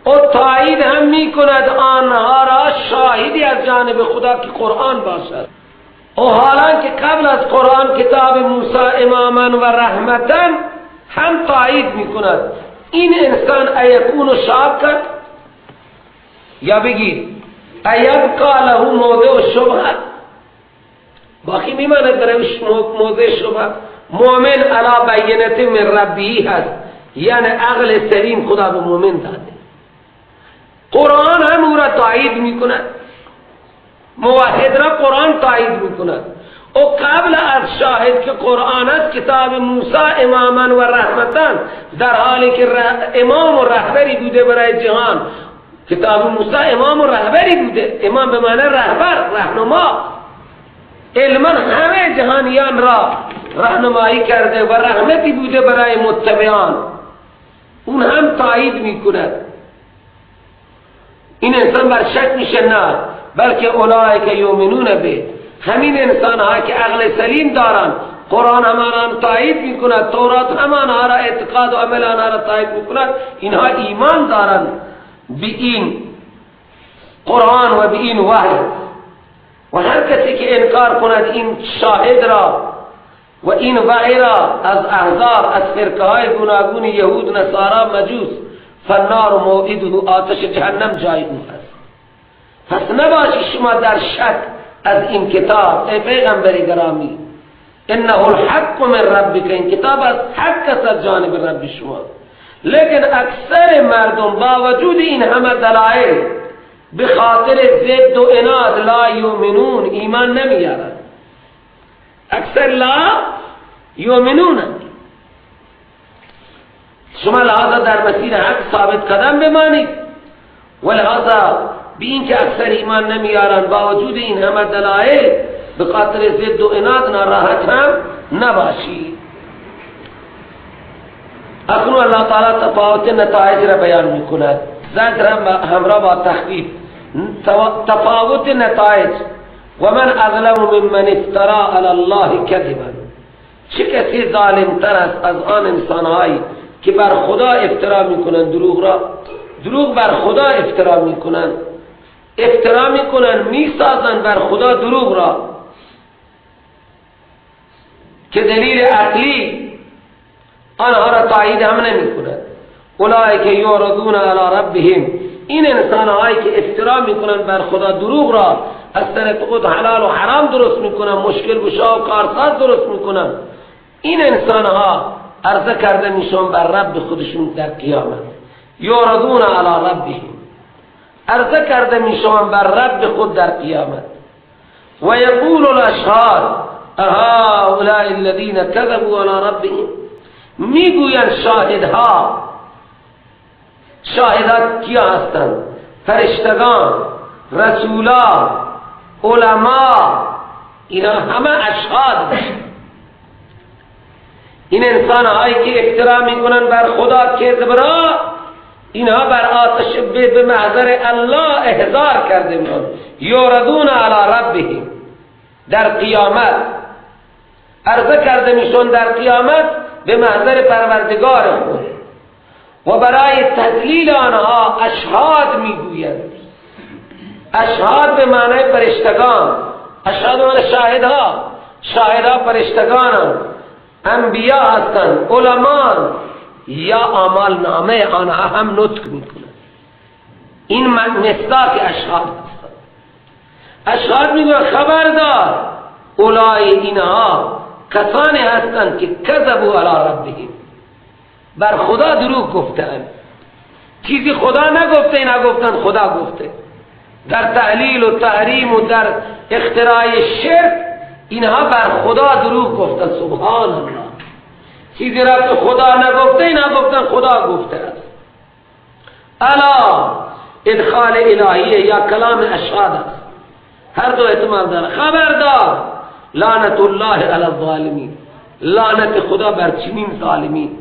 Speaker 1: او تایید هم می کند آنها را شاهدی از جانب خدا که قرآن باشد. او حالا که قبل از قرآن کتاب موسی اماما و رحمتا هم تایید می کند. این انسان ایکون شاکر، یا بگید ایبقا له موضع شبهه، باقی میماند برای موضع شبهه. مؤمن علی بینت من ربی هست، یعنی عقل سلیم خدا به مؤمن داده. قرآن هم او را تایید میکند، موحد را قرآن تایید میکند. او قبل از شاهد که قرآن است کتاب موسی اماما و رحمتا، در حالی که امام و رهبری بوده برای جهان، کتاب موسی امام و رهبری بوده، امام به معنی رهبر، رهنما، علما همه جهانیان را راهنمایی کرده و رحمتی بوده برای متبعان، اون هم تایید میکند. این انسان بر شک میشه؟ نه، بلکه اولئک یؤمنون به، همین انسان ها که عقل سلیم دارن، قرآن همانان تایید میکند، تورات همانها را اعتقاد و عمل آنها را تایید میکند، اینها ایمان دارن به این قرآن و به این وحی. و هر کسی که انکار کند این شاهد را و این وحی را از احزاب، از فرقه های گوناگون یهود، نصارا، مجوس، فالنار موعده، آتش جهنم جای او است. پس نباشی شما در شک از این کتاب ای پیغمبر گرامی، انه الحق من ربک، این کتاب از حق است از جانب رب شما. لیکن اکثر مردم با وجود این همه دلائل به خاطر ضد و عناد لا یؤمنون، ایمان نمیارند. اکثر لا یؤمنون. شما لہذا در مسیر حق ثابت قدم بمانید و لہذا به این که اکثر ایمان نمیارند با وجود این همه دلائل به خاطر ضد و عناد ناراحت هم نباشید. اکنون الله تعالی تفاوت نتایج را بیان میکند، زجر همراه با تخفیف. تفاوت نتایج، و من اظلم ممن افترا علی الله کذبا، چه کسی ظالم تر است از آن انسانهایی که بر خدا افترا میکنند، دروغ را، دروغ بر خدا افترا میکنند، افترا میکنند، میسازند بر خدا دروغ را که دلیل عقلی آنها را تایید هم نمی کند. اولئک یعرضون علی ربهم، این انسانهایی که افترا میکنند بر خدا دروغ را، از طرف خود حلال و حرام درست میکنند، مشکل گشا و کارساز درست میکنند، این انسانها عرضه کرده میشون بر رب خودشون در قیامت. یعرضون علی ربهم، عرضه کرده میشون بر رب خود در قیامت. و یقول الاشهاد اهؤلاء الذین کذبوا علی ربهم، میگویند شاهدها، شاهدها کیا هستند؟ فرشتگان، رسولا، علما، اینا همه اشهاد. این انسان هایی که افترا میکنن بر خدا کذب را، اینها بر آتش به محضر الله احضار کرده میشن. یعرضون علی ربهم، در قیامت عرضه کرده میشن در قیامت به محضر پروردگار خود، و برای تذلیل آنها اشهاد میگویند. اشهاد به معنای فرشتگان، اشهاد به معنای شاهدها، شاهدها فرشتگانند، انبیا هستند، علمان، یا اعمال نامه آنها هم نطق میکنند. این مصداق اشهاد هستند. اشهاد میگویند خبردار، اولای اینها کسانی هستند که کذبوا علی ربهم، بر خدا دروغ گفتند. چیزی خدا نگفته اینا گفتند خدا گفته. در تحلیل و تحریم و در اختراع شرک اینها بر خدا دروغ گفتند. سبحان الله، چیزی را که خدا نگفته اینا گفتند خدا گفته است. الا ادخال الهیه یا کلام اشهاد است. هر دو احتمال داره. خبردار، لعنت الله علی الظالمین، لعنت خدا بر چنین ظالمین.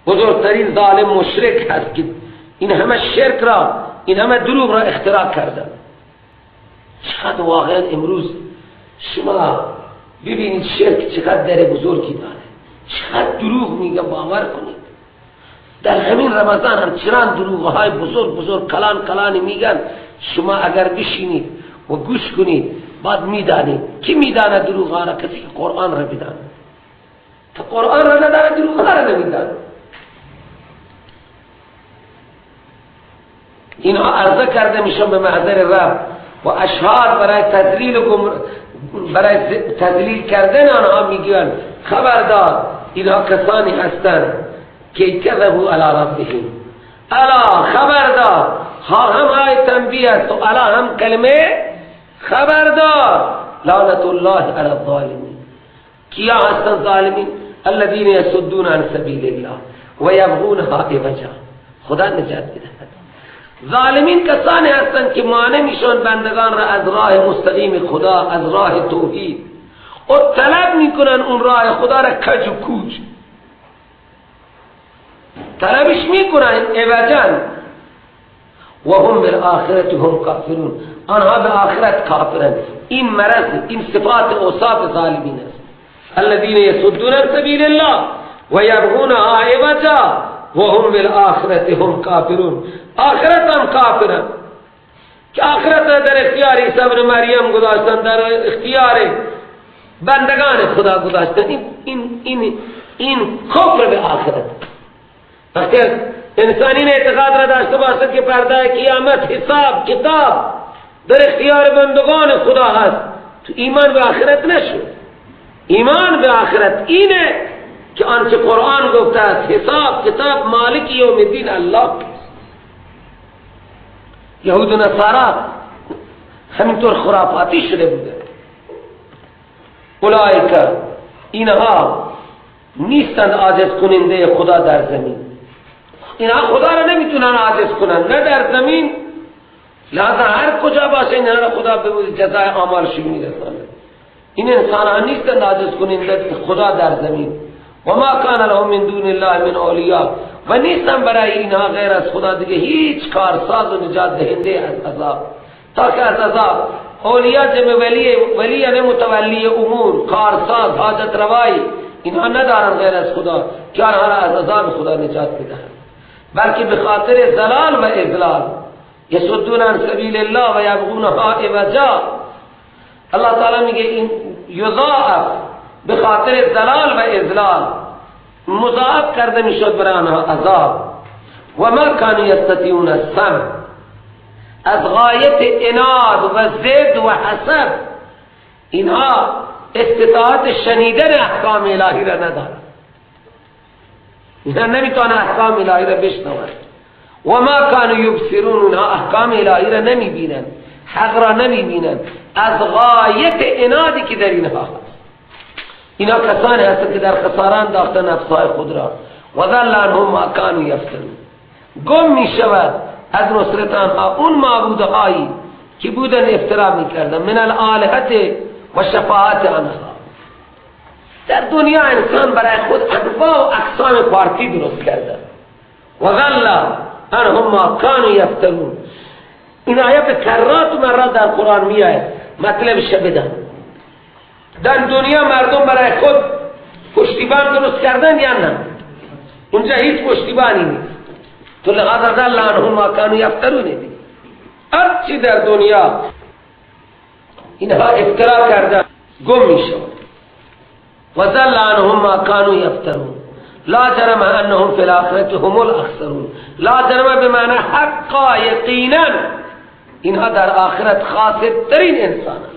Speaker 1: بزرگترین ظالم مشرک هست که این همه شرک را، این همه دروغ را اختراع کرده. چقدر واقعا امروز شما ببینید شرک چقدر در بزرگی داره، چقدر دروغ میگه. باور کنید در همین رمضان هم چنان دروغ های بزرگ بزرگ کلان کلانی میگن، شما اگر بشینید و گوش کنید بعد میدانید. کی میدانه دروغ ها را؟ کسی که قرآن را بدانه. تا قرآن را ندانه دروغ ها را نمیدانه. اینها عرضه کرده میشن به محضر رب و اشهاد برای تذلیل و برای تذلیل کردن آنها میگن خبردار، اینها کسانی هستند که کذبوا علی ربهم. الا خبردار، ها هم آیه تنبیه است و الا هم کلمه خبردار. لعنت الله علی الظالمین. کیا هستند ظالمین؟ الذین یصدون عن سبیل الله و یبغونها عوجا. خدا نجات بدهد. ظالمین کسانی هستند که مانع میشن بندگان را از راه مستقیم خدا، از راه توحید، و طلب میکنن اون راه خدا را کج و کوج طلبش میکنن، عوجا. و هم بالآخرة هم کافرون، آنها به آخرت کافرند. این مرض، این صفات اوصاف ظالمین است. الذین یصدون عن سبیل الله و یبغونها عوجا و هم بالآخرة هم کافرون. آخرت هم کافرند که آخرت را در اختیار عیسی ابن مریم گذاشتن، در اختیار بندگان خدا گذاشتن. این این این کفر به آخرت. وقتی انسان این اعتقاد را داشته باشد که پرده قیامت، حساب کتاب در اختیار بندگان خدا هست، تو ایمان به آخرت نشد. ایمان به آخرت اینه که آنچه قرآن گفته است، حساب کتاب مالک یوم الدین الله است. یهود و نصارا همینطور خرافاتی شده بوده. اولئک، اینها نیستند عاجز کننده خدا در زمین. اینها خدا را نمیتونن عاجز کنن، نه در زمین، لہذا هر کجا باشه اینها را خدا به جزای اعمالشون میرسانه. این انسان ها نیستند عاجز کننده خدا در زمین. و ما کان لهم من دون الله من اولیاء، و نیستن برای اینها غیر از خدا دیگه هیچ کارساز و نجات دهنده از عذاب. تا که از عذاب اولیاء جمع ولی، ولی یعنی متولی امور، کارساز، حاجت روایی، اینها ندارن غیر از خدا که آنها را از عذاب خدا نجات بدهند، بلکه به خاطر ضلال و اضلال یصدون عن سبیل الله و یبغونها عوجا. الله تعالی میگه این یضاعف، به خاطر ضلال و اضلال مضاعف کرده میشد برای آنها عذاب. و ما کانوا یستطیعون السمع، از غایت عناد و ضد و حسد اینها استطاعت شنیدن احکام الهی را ندارند. اینها نمیتونن احکام الهی را بشنوند. و ما کانوا یبصرون، اینها احکام الهی را نمیبینند، حق را نمیبینند، از غایت عنادی که در اینها هست. اینا کسانی هستند که در خساران انداختن نفسهای خود را. و ضل عنهم ما کانوا یفترون، گم می شود از نصرت آنها اون معبودهایی که بودن افترا میکردن، من الالهة و شفاعت آنها. در دنیا انسان برای خود انواع و اقسام پارتی درست کرده. و ضل عنهم ما کانوا یفترون. این آیه به کرات و مرات در قرآن میآید. مطلبش بدن در دنیا مردم برای خود پشتیبان درست کردن یا نه؟ اونجا هیچ پشتیبانی نیست. تو لغذا ضل عنهم ما کانوا یفترون. هر چی در دنیا اینها افترا کردن گم میشود. و ضل عنهم ما کانوا یفترون لا جرم انهم فی الاخرة هم الاخسرون. لا جرم به معنی حقا، یقینا اینها در آخرت خاسرترین انسانند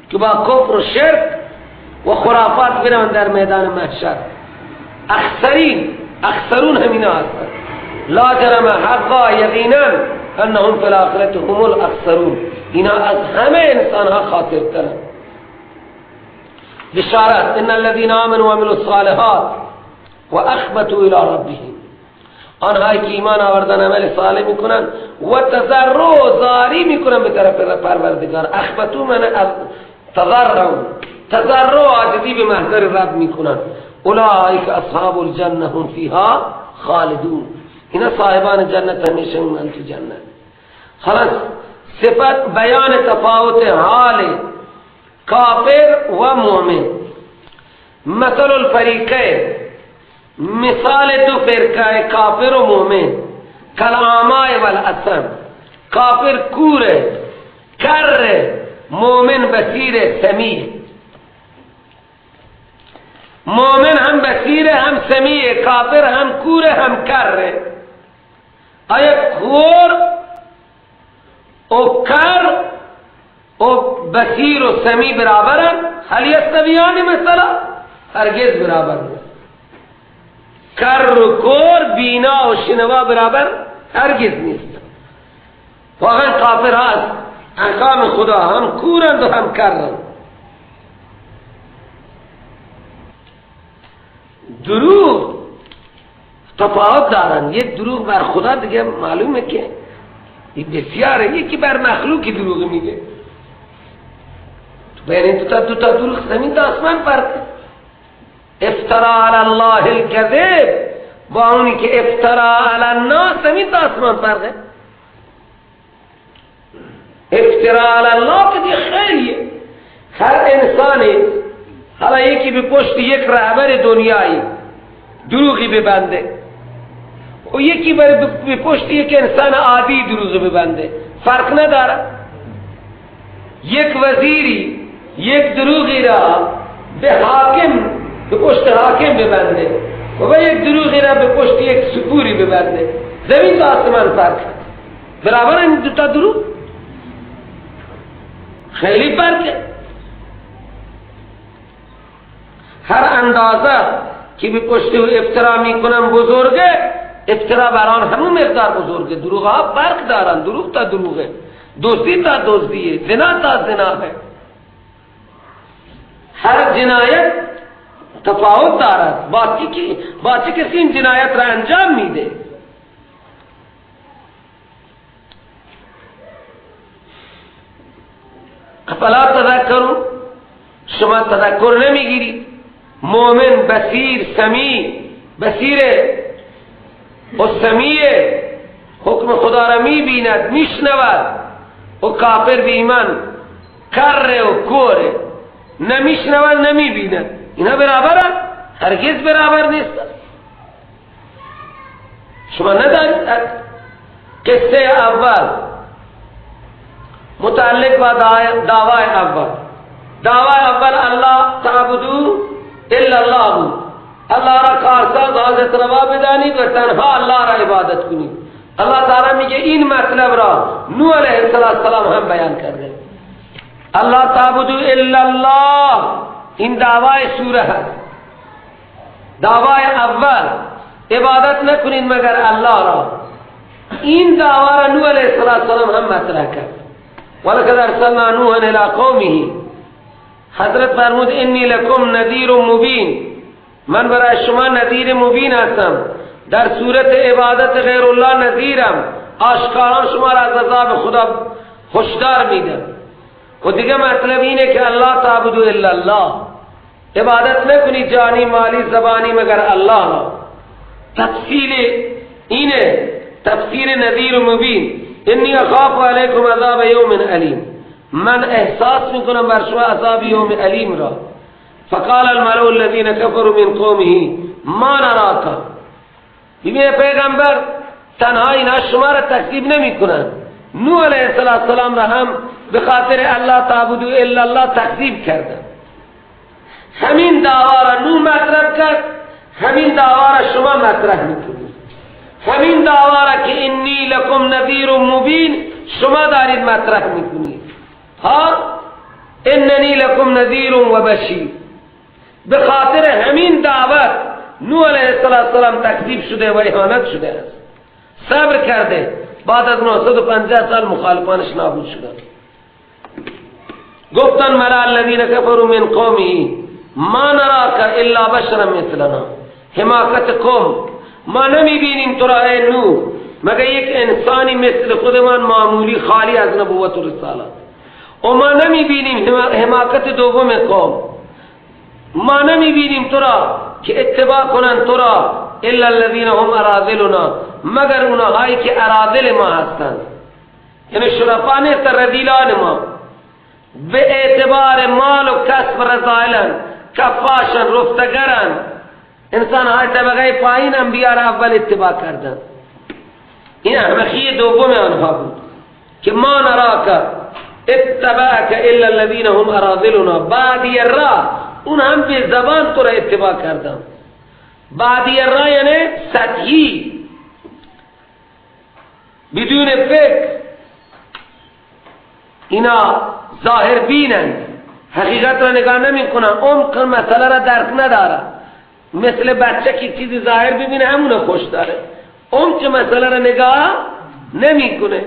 Speaker 1: که با کفر و شرک و خرافات بروند در میدان محشر. اخسرین، اخسرون همینا هستند. لا جرم حقا یقینا انهم فی الاخرة هم الاخسرون. اینا از همه انسانها خاسرترند. بشارت ان الذين آمنوا وعملوا الصالحات و اخبتوا الى ربهم، آنهایی که ایمان آوردن عمل صالح میکنن و تضرع زاری میکنن به طرف پروردگار. اخبتو من تضرع، تضرع عاجزی به محضر رب میکنن. اولئک اصحاب الجنه هم فیها خالدون. اینا صاحبان جنت همیشه من تو جنت. خلاص صفت بیان تفاوت حال کافر و مؤمن. مثل الفریقین، مثال دو فرقه کافر و مؤمن، کالعمای والاسم. کافر کوره کر، مؤمن بصیر سمیع. مؤمن هم بصیر هم سمیع، کافر هم کوره هم کره. آیا کور و کر و بصیر و سمیع برابرن؟ هل یستویان مثلا؟ هرگز برابر نیست. کر و کور، بینا و شنوا برابر هرگز نیست. واقعا کافر هست احکام خدا هم کورند و هم کرند. دروغ تفاوت دارن. یک دروغ بر خدا دیگه معلومه که بسیاره، یکی بر مخلوقی دروغ میگه. بین این دو تا دروغ زمین تا آسمان فرقه. افترا علی الله الكذب با اونی که افترا علی الناس زمین تا آسمان فرقه. افترا علی الله که دیگه خیلیه. هر انسانی حالا یکی به پشت یک رهبر دنیایی دروغی ببنده و یکی به پشت یک انسان عادی دروغی ببنده، فرق نداره. یک وزیری یک دروغی را به حاکم، به پشت حاکم ببنده و یک دروغی را به پشت یک سپوری ببنده، زمین تا آسمان فرق. برابر این دو تا دروغ خیلی فرقه. هر اندازه که به پشت او افترا میکنن بزرگه، افترا بر آن همون مقدار بزرگه. دروغ ها فرق دارن، دروغ تا دروغه، دزدی تا دزدیه، زنا تا زنا ہے. هر جنایت تفاوت دارد، با چه کسی این جنایت را انجام میده. افلا تذکرون، شما تذکر نمیگیرید. مؤمن بصیر سمیع، بصیر و سمیع حکم خدا را میبیند میشنود، و کافر بی ایمان کره و کوره، نمیشنود نمیبیند. اینا برابرند؟ هرگز برابر نیست. شما ندارید. قصه اول متعلق با دعوای اول. دعوای اول الله تعبدو الا الله بود. الله را کارساز حاجت روا بدانید و تنها الله را عبادت کنید. الله تعالی میگه این مطلب را نوح علیه السلام هم بیان کرده. الله تعبدو الا الله، این دعوای سوره هست. دعوای اول عبادت نکنید مگر الله را. این دعوا را نوح علیه السلام هم مطرح کرد. ولقد ارسلنا نوحا الی قومه، حضرت فرمود انی لکم نذیر مبین، من برای شما نذیر مبین هستم. در صورت عبادت غیر الله نذیرم، آشکارا شما را از عذاب خدا هشدار میدم. و دیگه مطلب اینه که الله تعبدو الا الله، عبادت نکنی جانی مالی زبانی مگر الله را. تفصیل اینه، تفسیر نذیر مبین. انی اخاف علیکم عذاب یوم علیم، من احساس میکنم بر شما عذاب یوم علیم را. فقال الملأ الذين كفروا من قومه ما نراک. ببین پیغمبر تنها اینا شما را تکذیب نمی کنند، نوح علیه السلام را هم به خاطر الله تعبدو الا الله تکذیب کردند. همین دعوا را نوح مطرح کرد، همین دعوا را شما مطرح میکنید. همین دعوا را که انی لکم نذیر مبین شما دارید مطرح میکنید. ها اننی لکم نذیر و بشیر. به خاطر همین دعوت نوح علیه السلام تکذیب شده و اهانت شده است. صبر کرده، بعد از 950 سال مخالفانش نابود شدند. گفتن ملأ الذین کفروا من قومه ما نراک الا بشرا مثلنا. حماقت قوم، ما نمیبینیم تو را ای نوح مگر یک انسانی مثل خودمان معمولی خالی از نبوت و رسالت. و ما نمیبینیم حماقت دوم قوم، ما نمیبینیم تو را که اتباع کنن تو را الا الذین هم اراذلنا، مگر اونهایی که اراذل ما هستند، یعنی شرفا نیست، رذیلان ما به اعتبار مال و کسب رذایلن، کفاشن، رفتگرن، انسان های طبقه پایین انبیاء را اول اتباع کردن. این احمقی دوم آنها بود که ما نراک اتبعک الا الذین هم اراذلنا بادی الرا، اون هم به زبان تو را اتباع کردن. بادی الرا یعنی سطحی، بدون فکر، اینا ظاهر بینند، حقیقت را نگاه نمی کنن، عمق مسئله را درک نداره. مثل بچه که چیزی ظاهر ببینه همونه خوش داره، عمق مسئله را نگاه نمی کنه.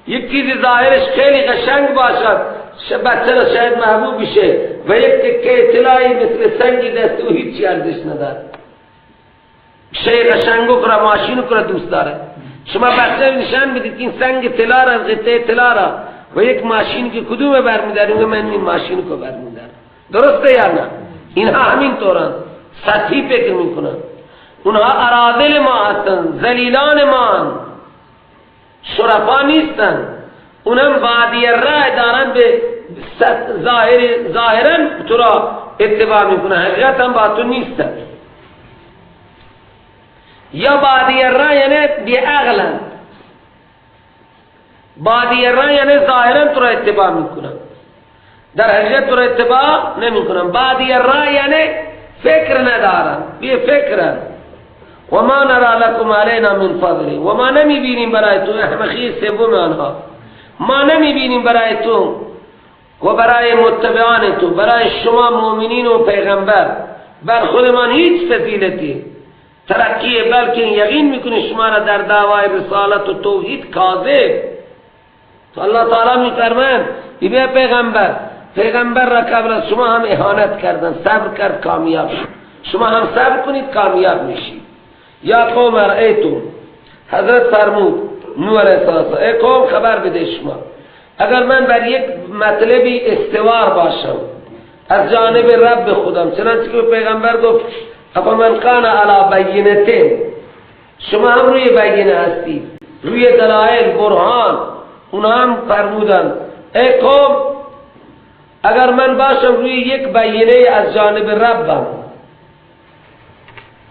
Speaker 1: یک چیزی ظاهرش خیلی قشنگ باشد بچه را شاید محبوب بشه و یک تکه اطلاعی مثل سنگی دست او هیچی ارزش نداره. شی قشنگو را ماشینو را دوست داره. شما بچه نشان بدید که این سنگ طلا را، قطعه طلا را و یک ماشین که کدوم برمیداری، میگه من این ماشین کو برمیدارم. درسته یا نه؟ اینها همین طورن، سطحی فکر میکنن. اونها اراذل ما هستن، ذلیلان ما، شرفا نیستن. اونم بادی رای دارن، به ظاهرا تو را اتباع میکنن، حقیقت هم با تو نیستن. یا بادی رای یعنی بی عقلن، بادی رای یعنی ظاهرا تو را اتباع میکنن، در حقیقت تو را اتباع نمیکنن. بادی رای یعنی فکر ندارن، بی فکرن. و ما نرا لکم علینا من فضل، و ما نمیبینیم برای تو، احمقی سوم آنها، ما نمیبینیم برای تو و برای متبعان تو، برای شما مؤمنین و پیغمبر، بر خودمان هیچ فضیلتی ترقی، بلکه یقین میکنه شما را در دعوای رسالت و توحید کاذب. تو الله تعالی میفرماید ای پیغمبر، پیغمبر را قبل از شما هم اهانت کردن، صبر کرد کامیاب شد، شما هم صبر کنید کامیاب میشید. یا قوم ارأیتم، حضرت فرمود نوح علیه السلام ای قوم خبر بده شما، اگر من بر یک مطلبی استوار باشم از جانب رب خودم، چنانچه که پیغمبر گفت افمن کان علی بینته، شما هم روی بینه هستید، روی دلائل برهان. اونا هم فرمودن ای قوم اگر من باشم روی یک بینه از جانب ربم،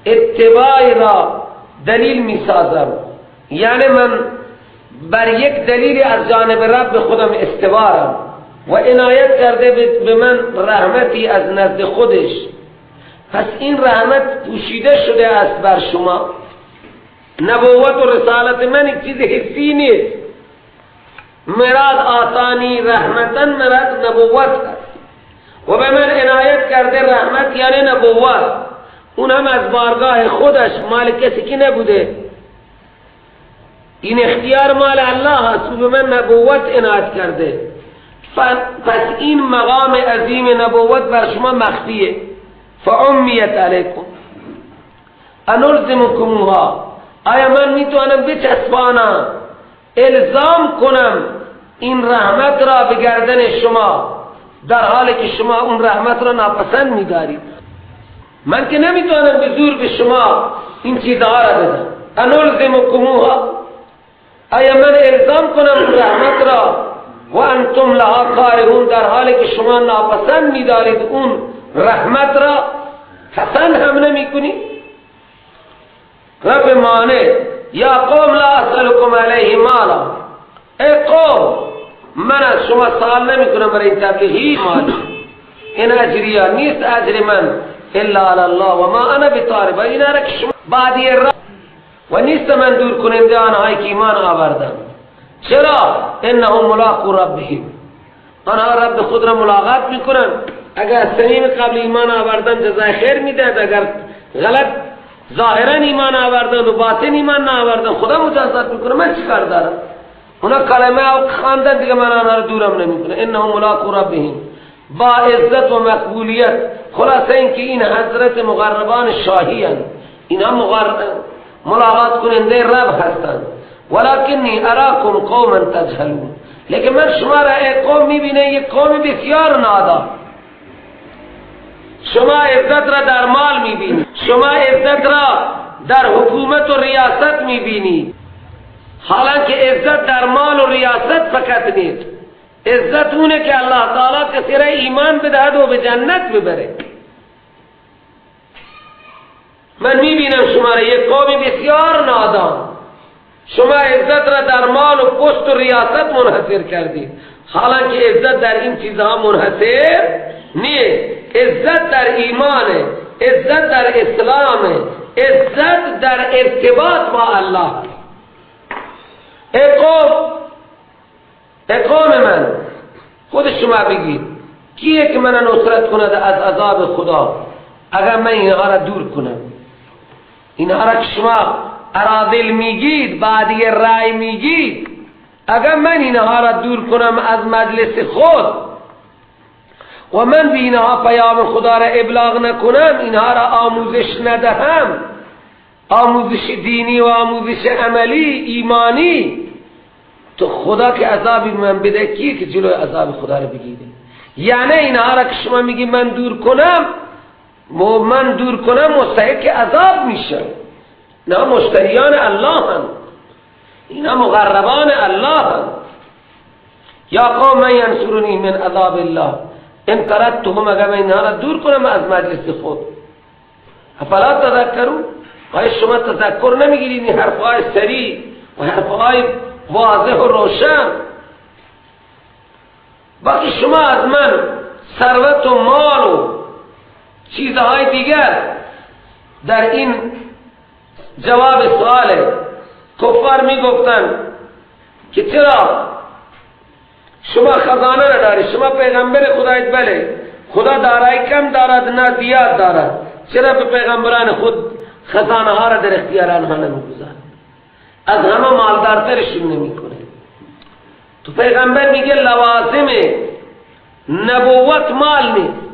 Speaker 1: اتباع را دلیل می سازم، یعنی من بر یک دلیل از جانب رب خودم استوارم و عنایت کرده به من رحمتی از نزد خودش، پس این رحمت پوشیده شده است بر شما. نبوت و رسالت من یک چیز حسی نیست، مراد آتانی رحمتن، مراد نبوت است و به من عنایت کرده رحمت یعنی نبوت، اون هم از بارگاه خودش، مال کسی که نبوده، این اختیار مال الله است، او به من نبوت عنایت کرده. پس این مقام عظیم نبوت بر شما مخفیه. فعمیت علیکم انلزمکموها، آیا من میتوانم بچسبانم، الزام کنم این رحمت را به گردن شما، در حالی که شما اون رحمت را ناپسند میدارید؟ من که نمیتوانم به زور به شما این چیزها را بدم. انلزمکموها، آیا من الزام کنم اون رحمت را، و انتم لها کارهون، در حالی که شما ناپسند میدارید اون رحمت را، پسند هم نمی کنی؟ رب مانع یا قوم لا اسألکم علیه مالا، ای قوم من از شما سوال نمی کنم برای این تبلیغ هیچ مالی، این اجریه نیست اجر من الا علی الله و ما انا بطارب، اینا را که شما بعدی را و نیست من دور کننده آنهایی که ایمان آوردن. چرا؟ انهم ملاقو ربهم، آنها رب خود را ملاقات میکنن. اگر صمیم قبل ایمان آوردن جزای خیر میدهد، اگر غلط ظاهرا ایمان آوردن و باطن ایمان نآوردن خدا مجازات میکنه. من چیکار دارم؟ اونا کلمه او خواندن دیگه من آنها را دورم نمیکنه. انهم ملاقو ربهم، با عزت و مقبولیت. خلاصه اینکه این حضرت مقربان شاهی هستند، اینها ملاقات کننده رب هستند. ولکنی اراکم قوما تجهلون، لیکن من شما را ای قوم میبینه یک قوم بسیار نادان. شما عزت را در مال میبینید، شما عزت را در حکومت و ریاست میبینید، حالانکه عزت در مال و ریاست فقط نیست. عزت اونه که الله تعالی کسی را ایمان بدهد و به جنت ببره. من میبینم شما را یک قوم بسیار نادان، شما عزت را در مال و پست و ریاست منحصر کردید، حالانکه عزت در این چیزها منحصر نیست. عزت در ایمانه، عزت در اسلامه، عزت در ارتباط با الله. ای قوم، ای قوم من، خود شما بگید کیه که من نصرت کند از عذاب خدا اگر من اینها را دور کنم؟ اینها را که شما اراذل میگید، بعد یه رأی میگید، اگر من اینها را دور کنم از مجلس خود و من به اینها پیام خدا را ابلاغ نکنم، اینها را آموزش ندهم، آموزش دینی و آموزش عملی ایمانی، تو خدا که عذابی من بده کیه که جلوی عذاب خدا را بگیره؟ یعنی اینها را که شما میگی من دور کنم، من دور کنم مستحق عذاب میشه. نه مشتریان الله هم، اینا مقربان الله هم. یا قوم من ینصرونی من عذاب الله ان طردتهم، اگر من اینها را دور کنم از مجلس خود، افلا تذکرون، آیا شما تذکر نمیگیرید؟ این حرفهای سریع و حرفهای واضح و روشن. باقی شما از من ثروت و مال و چیزهای دیگر در این جواب سوال کفار میگفتن که چرا شما خزانه نداری، شما پیغمبر خدایید، بله خدا دارایی کم دارد نه زیاد دارد، چرا به پیغمبران خود خزانه ها را در اختیار آنها نمیگذارد، از همه مالدارترشون نمیکنه؟ تو پیغمبر میگه لوازم نبوت مال نیست.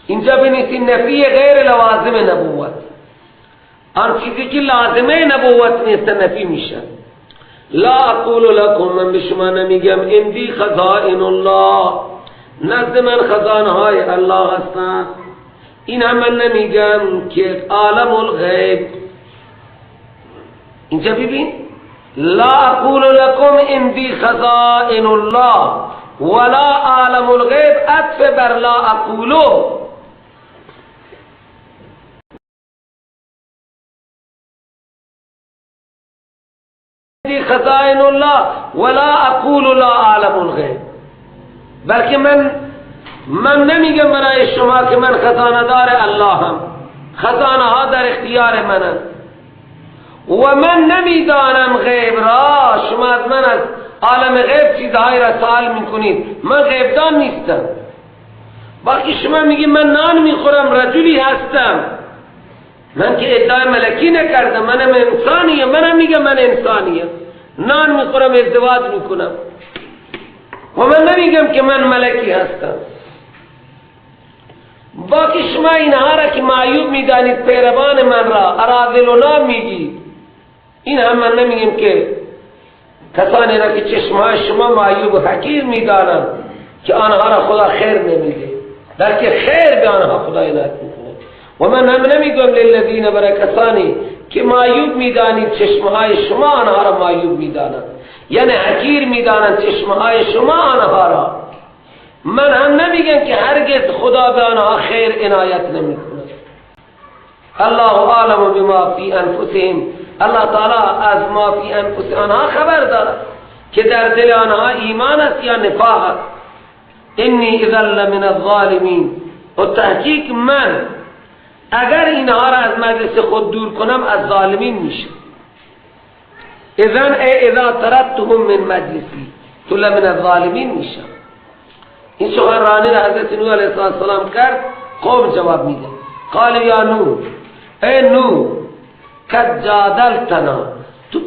Speaker 1: اینجا بنویسی نفی غیر لوازم نبوت، آن چیزی که لازمه نبوت نیست نفی میشه. لا اقول لکم، من به شما نمیگم اندی خزائن الله، نزد من خزانه های الله هستند. این هم من نمیگم که عالم الغیب. اینجا ببین، لا اقول لکم اندی خزائن الله ولا عالم الغیب، عطف بر لا اقولو. خزائن الله ولا اقول لا عالم الغیب، بلکه من نمیگم برای شما که من خزانه دار الله هم، خزانه ها در اختیار منن و من نمیدانم غیب را. شما از من از عالم غیب چیزهایی را سوال میکنید، من غیبدان نیستم. باقی شما میگی من نان میخورم، رجلی هستم، من که ادعای ملکی نکردم، منم انسانیم، منم میگم من انسانیم، نان میخورم، ازدواج میکنم و من نمیگم که من ملکی هستم. باقی شما اینها را که معیوب میدانید، پیروان من را اراذلنا میگید، این هم من نمیگم که کسانی را که چشمهای شما معیوب و حقیر میدانند که آنها را خدا خیر نمیده، بلکه خیر به آنها خدا عنایت میکنه. و من هم نمیگم للذین، برای کسانی که معیوب میدانید چشمهای شما آنها را معیوب میدانند، یعنی حقیر میدانند چشمهای شما آنها را، من هم نمیگم که هرگز خدا به آنها خیر عنایت نمیکنه. الله عالم بما فی انفسهم، الله تعالی از ما فی انفس آنها خبر دارد که در دل آنها ایمان است یا نفاق است. انی اذا لمن الظالمین، و تحقیق من اگر اینها را از مجلس خود دور کنم از ظالمین میشه. اذن ای اذا طردتهم من مجلسی تو لمن الظالمین میشه. این سخنرانی را حضرت نوح علیه السلام کرد، قوم جواب میده، قال یا نوح، ای نوح، قد جادلتنا، تو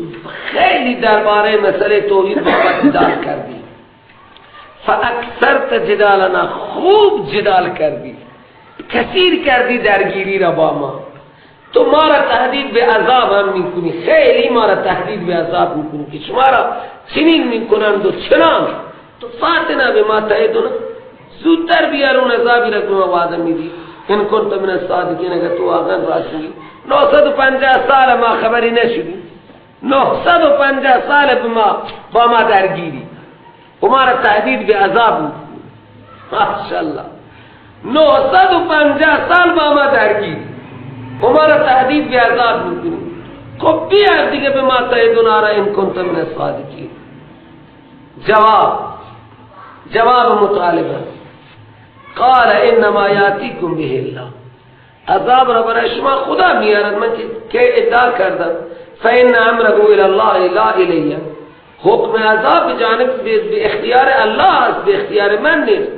Speaker 1: خیلی درباره مسئله توحید با جدال کردی، فاکثرت جدالنا، خوب جدال کردی، کثیر کردی درگیری را با ما، تو ما را تهدید به عذاب هم میکنی، خیلی ما را تهدید به عذاب میکنی که شما را چنین میکنند و چنان. تو فاتنا به ما تعدنا، زودتر بیار اون عذابی را که ما وعده میدی. ان کنت من الصادقین، اگر تو واقعا راست میگی. 950 سال ما خبری نشدی، 950 سال با ما درگیری و ما را تهدید به عذاب میکنی. ماشاءالله 950 سال با ما درگیری و ما را تهدید به عذاب میکنی. خب بیار دیگه به ما تعدنا را ان کنت من الصادقین. جواب مطالبه، قال انما یاتیکم به الله، عذاب را برای شما خدا میارد، من که ادعا کردم. فان امره الی الله لا الی، حکم عذاب جانب به اختیار الله است، به اختیار من نیست.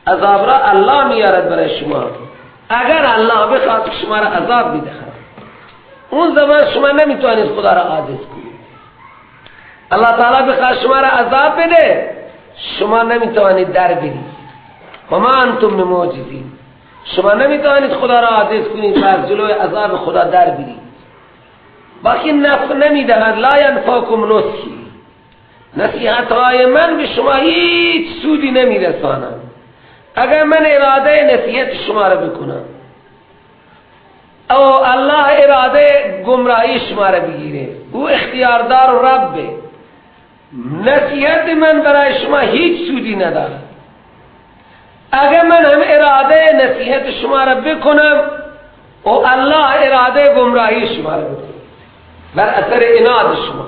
Speaker 1: عذاب را الله میارد برای شما، اگر الله بخواد شما را عذاب میدهد، اون زمان شما نمیتوانید خدا را عاجز کنید. الله تعالی بخواد شما را عذاب بده، شما نمیتوانید در برید. و ما انتم بمعجزین، شما نمیتوانید خدا را عاجز کنید و از جلوی عذاب خدا در برید. باقی نفع نمیدهد، لا ینفعکم نصحی، نصیحت های من به شما هیچ سودی نمیرسانند. اگر من اراده نصیحت شما را بکنم او الله اراده گمراهی شما را بگیره، او اختیاردار و ربه، نصیحت من برای شما هیچ سودی ندارد. اگر من هم اراده نصیحت شما را بکنم و الله اراده گمراهی شما را بکنه بر اثر اناد شما،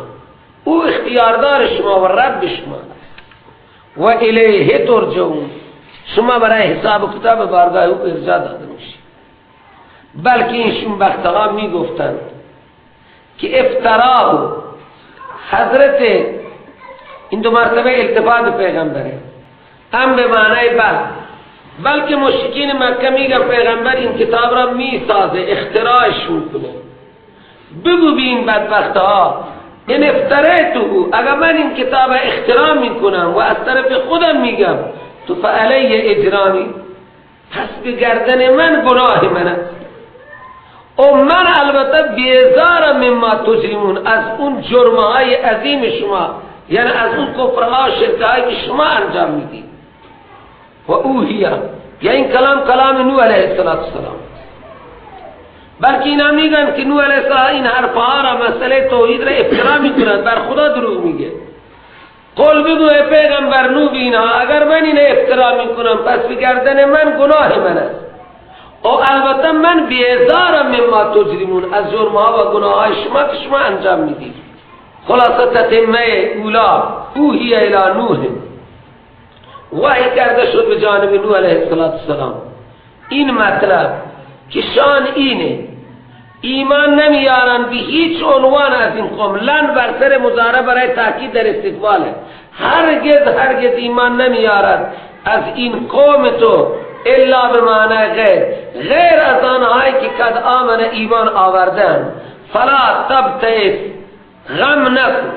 Speaker 1: او اختیاردار شما و رب شما است. و الیه ترجعون، شما برای حساب و کتاب بارگاه او ارجاع داده میشید. بلکه این شومبختها میگفتند که افتراه، حضرت این دو مرتبه التفات پیغمبره، هم به معنای بل، بلکه مشرکین مکه میگن پیغمبر این کتاب را میسازه، اختراعش میکنه. بگو بی این بدبخت ها این افتریته، اگر من این کتاب اختراع میکنم و از طرف خودم میگم، تو فعلی اجرامی، پس به گردن من گناه من است. و من البته بیزارم مما تجرمون، از اون جرمهای عظیم شما، یعنی از اون کفرها شرکهایی که شما انجام میدید. و اوهیه، یا این کلام کلام نوح علیه السلام، بلکه اینا میگن که نوح علیه السلام این حرفها را، مسئله توحید را افترا میکنند، بر خدا دروغ میگه. قول بگو ای پیغمبر نوح اینها، اگر من این افترا میکنم پس به گردن من گناه من است، و البته من بیزارم مما تجرمون، از جرمها و گناههای شما که شما انجام میدید. خلاصه تتمه اولا، اوحی الی نوح، وحی کرده شد به جانب نوح علیه السلام این مطلب که شان اینه، ایمان نمیارن به هیچ عنوان از این قوم. لن بر سر مضارع برای تاکید در استقباله، هرگز هرگز ایمان نمیارد از این قوم تو الا به معنی غیر، غیر از آنهایی که قد آمن ایمان آوردن. فلا تبتئس، غم نکن.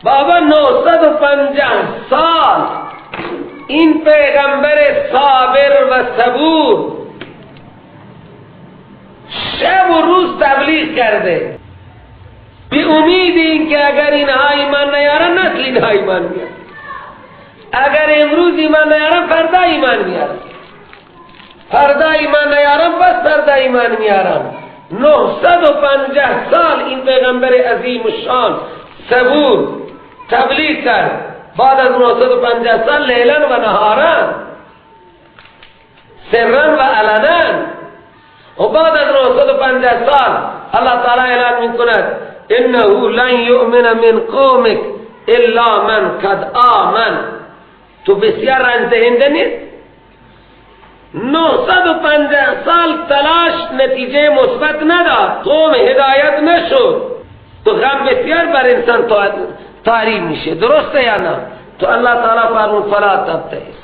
Speaker 1: بابا 950 سال این پیغمبر صابر و صبور شب و روز تبلیغ کرده به امید این که اگر اینها ایمان نیارن نسل اینها ایمان میارن، اگر امروز ایمان نیارن فردا ایمان میارن، فردا ایمان نیارن بس فردا ایمان میارن. 950 سال این پیغمبر عظیم شان صبور تبلیغ کرد. بعد از 950 سال لیلا و نهارا، سرا و علنا، و بعد از 950 سال الله تعالی اعلان میکند انه لن یؤمن من قومک الا من قد آمن. تو بسیار رنج دهنده نیست. 950 سال تلاش نتیجه مثبت نداد، قوم هدایت نشد، تو غم بسیار بر انسان طاری میشه، درسته یا نه؟ تو الله تعالی فرمود فلا تبتئس،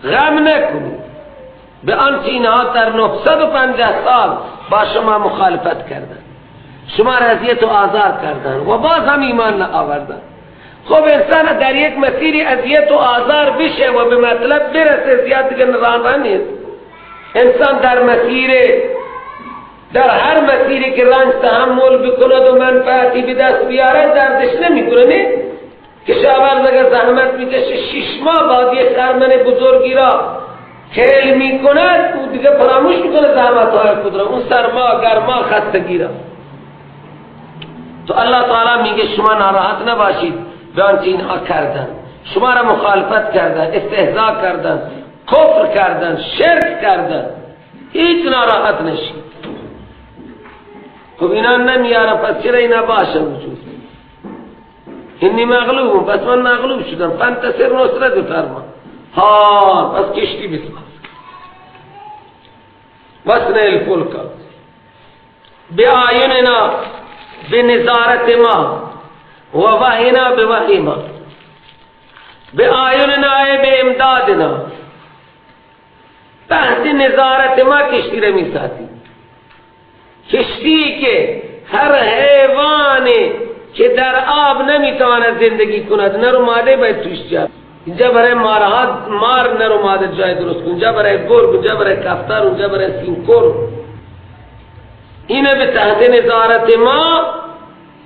Speaker 1: غم نکنی به آنچه اینها در 950 سال با شما مخالفت کردن، شما را اذیت و آزار کردن و باز هم ایمان نآوردن. خب انسان در یک مسیری اذیت و آزار بشه و به مطلب برسه، زیاد دیگه راه نیست. انسان در مسیر در هر مسیری که رنج تحمل بکند و منفعتی به دست بیاره دردش نمیکنه. نه کشاورز اگر زحمت میکشه 6 ماه بعد یک خرمن بزرگی را کل میکند، او دیگه فراموش میکنه زحمت های خود را، اون سرما، گرما، خستگی را. تو الله تعالی میگه شما ناراحت نباشید به آنچه اینها کردن، شما را مخالفت کردن، استهزا کردن، کفر کردن، شرک کردن، هیچ ناراحت نشید. خب اینا نمیاره، پس چرا اینا باشه وجود؟ اینی مغلوب، پس من مغلوب شدم. فانتصر، نصرت بفرما. ها پس کشتی بساز، وصنع الفلک بأعیننا، به نظارت ما، و وحینا، به وحی ما، بأعیننا به امدادنا، تحت نظارت ما کشتی را میسازی. کشتی که هر حیوانی که در آب نمیتواند زندگی کند، نر و ماده باید توش جا. اینجا برای مارها مار نر و ماده جای درست کن، اینجا برای گرگ، اینجا برای کفتر، اونجا برای سینکور. اینه به تحت نظارت ما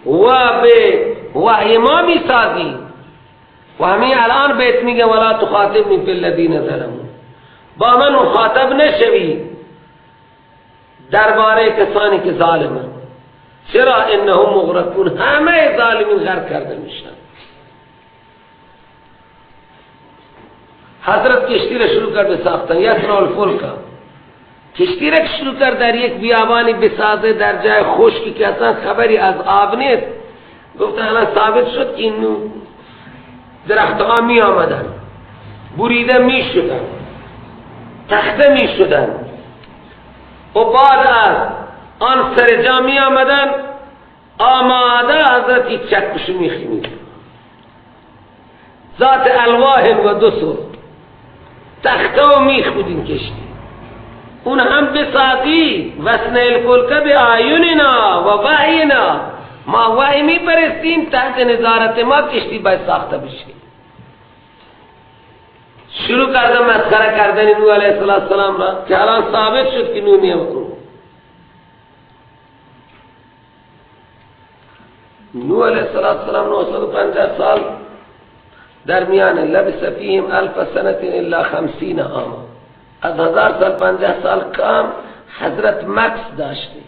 Speaker 1: و به وحی ما میسازی. و همین الان بهت میگه ولا تخاطبنی فی الذین ظلموا، با من مخاطب نشوی درباره کسانی که ظالمند. چرا؟ انهم مغرقون، همه ظالمین غرق کرده میشن. حضرت کشتی را شروع کرد به ساختن، یصنع الفلک. کشتی را شروع کرد در یک بیابانی بسازه، در جای خشکی که اصلا خبری از آب نیست. گفتن الان ثابت شد که این درختها می آمدن، بریده می شدن، تخته می شدن و بعد از آن سر جا می آمدن آماده حضرت چکشو می خیمید. ذات الواح و دسر، تخته و میخ بود این کشتی. اون هم بسازی وصنع الفلک بأعیننا و وحینا، ما وحی می پرستیم، تحت نظارت ما کشتی باید ساخته بشه. شروع کردن مسخره کردن نوح علیه السلام را که الان ثابت شد که نوح میاد. نوح علیه السلام 950 سال در میان لبث فیهم 1000 سنة الا 50 عاما، از 1000 سال 50 سال کم حضرت مکس داشته.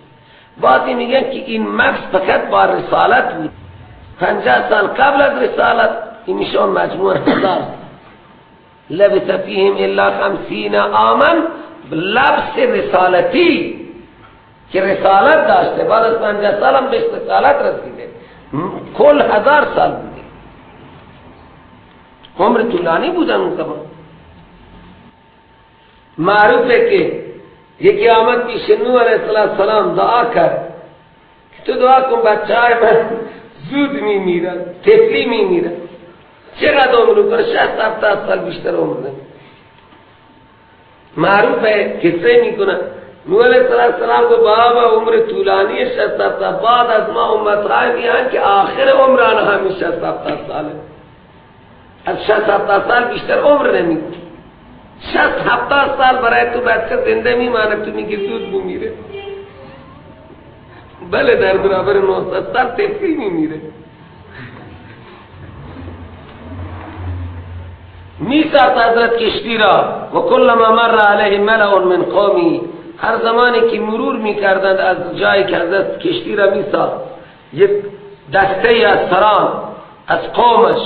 Speaker 1: بعضی میگن که این مکس فقط با رسالت بود، 50 سال قبل از رسالت، این میشه مجموع 1000. لبث فیهم الا 50 عاما، لبس رسالتی که رسالت داشته، بعد از 50 سال هم بهش رسالت رسیده، کل 1000 سال بوده، عمر طولانی بودن اون زمان. معروفه که یکی آمد پیش نوح علیه السلام دعا کرد که تو دعا کن بچه های من زود میمیرن، طفلی میمیرن، چقدر عمر کنه؟ 60-70 سال بیشتر عمر نمیکنه. معروفه قصه میکنه نوح علیه السلام گفت بابا عمر طولانی 60-70، بعد از ما امتهای میان که آخر عمر آنها همین 60-70 ساله، از 60-70 سال بیشتر عمر نمیکنه. 60-70 سال برای تو بچه زنده میمانه، تو میگی زود میمیره. بله در برابر 900 سال طفلی میمیره. میساخت حضرت کشتی را و کلما مر علیه ملأ من قومی، هر زمانی که مرور میکردند از جایی که حضرت کشتی را میساخت، یک دسته از سران از قومش،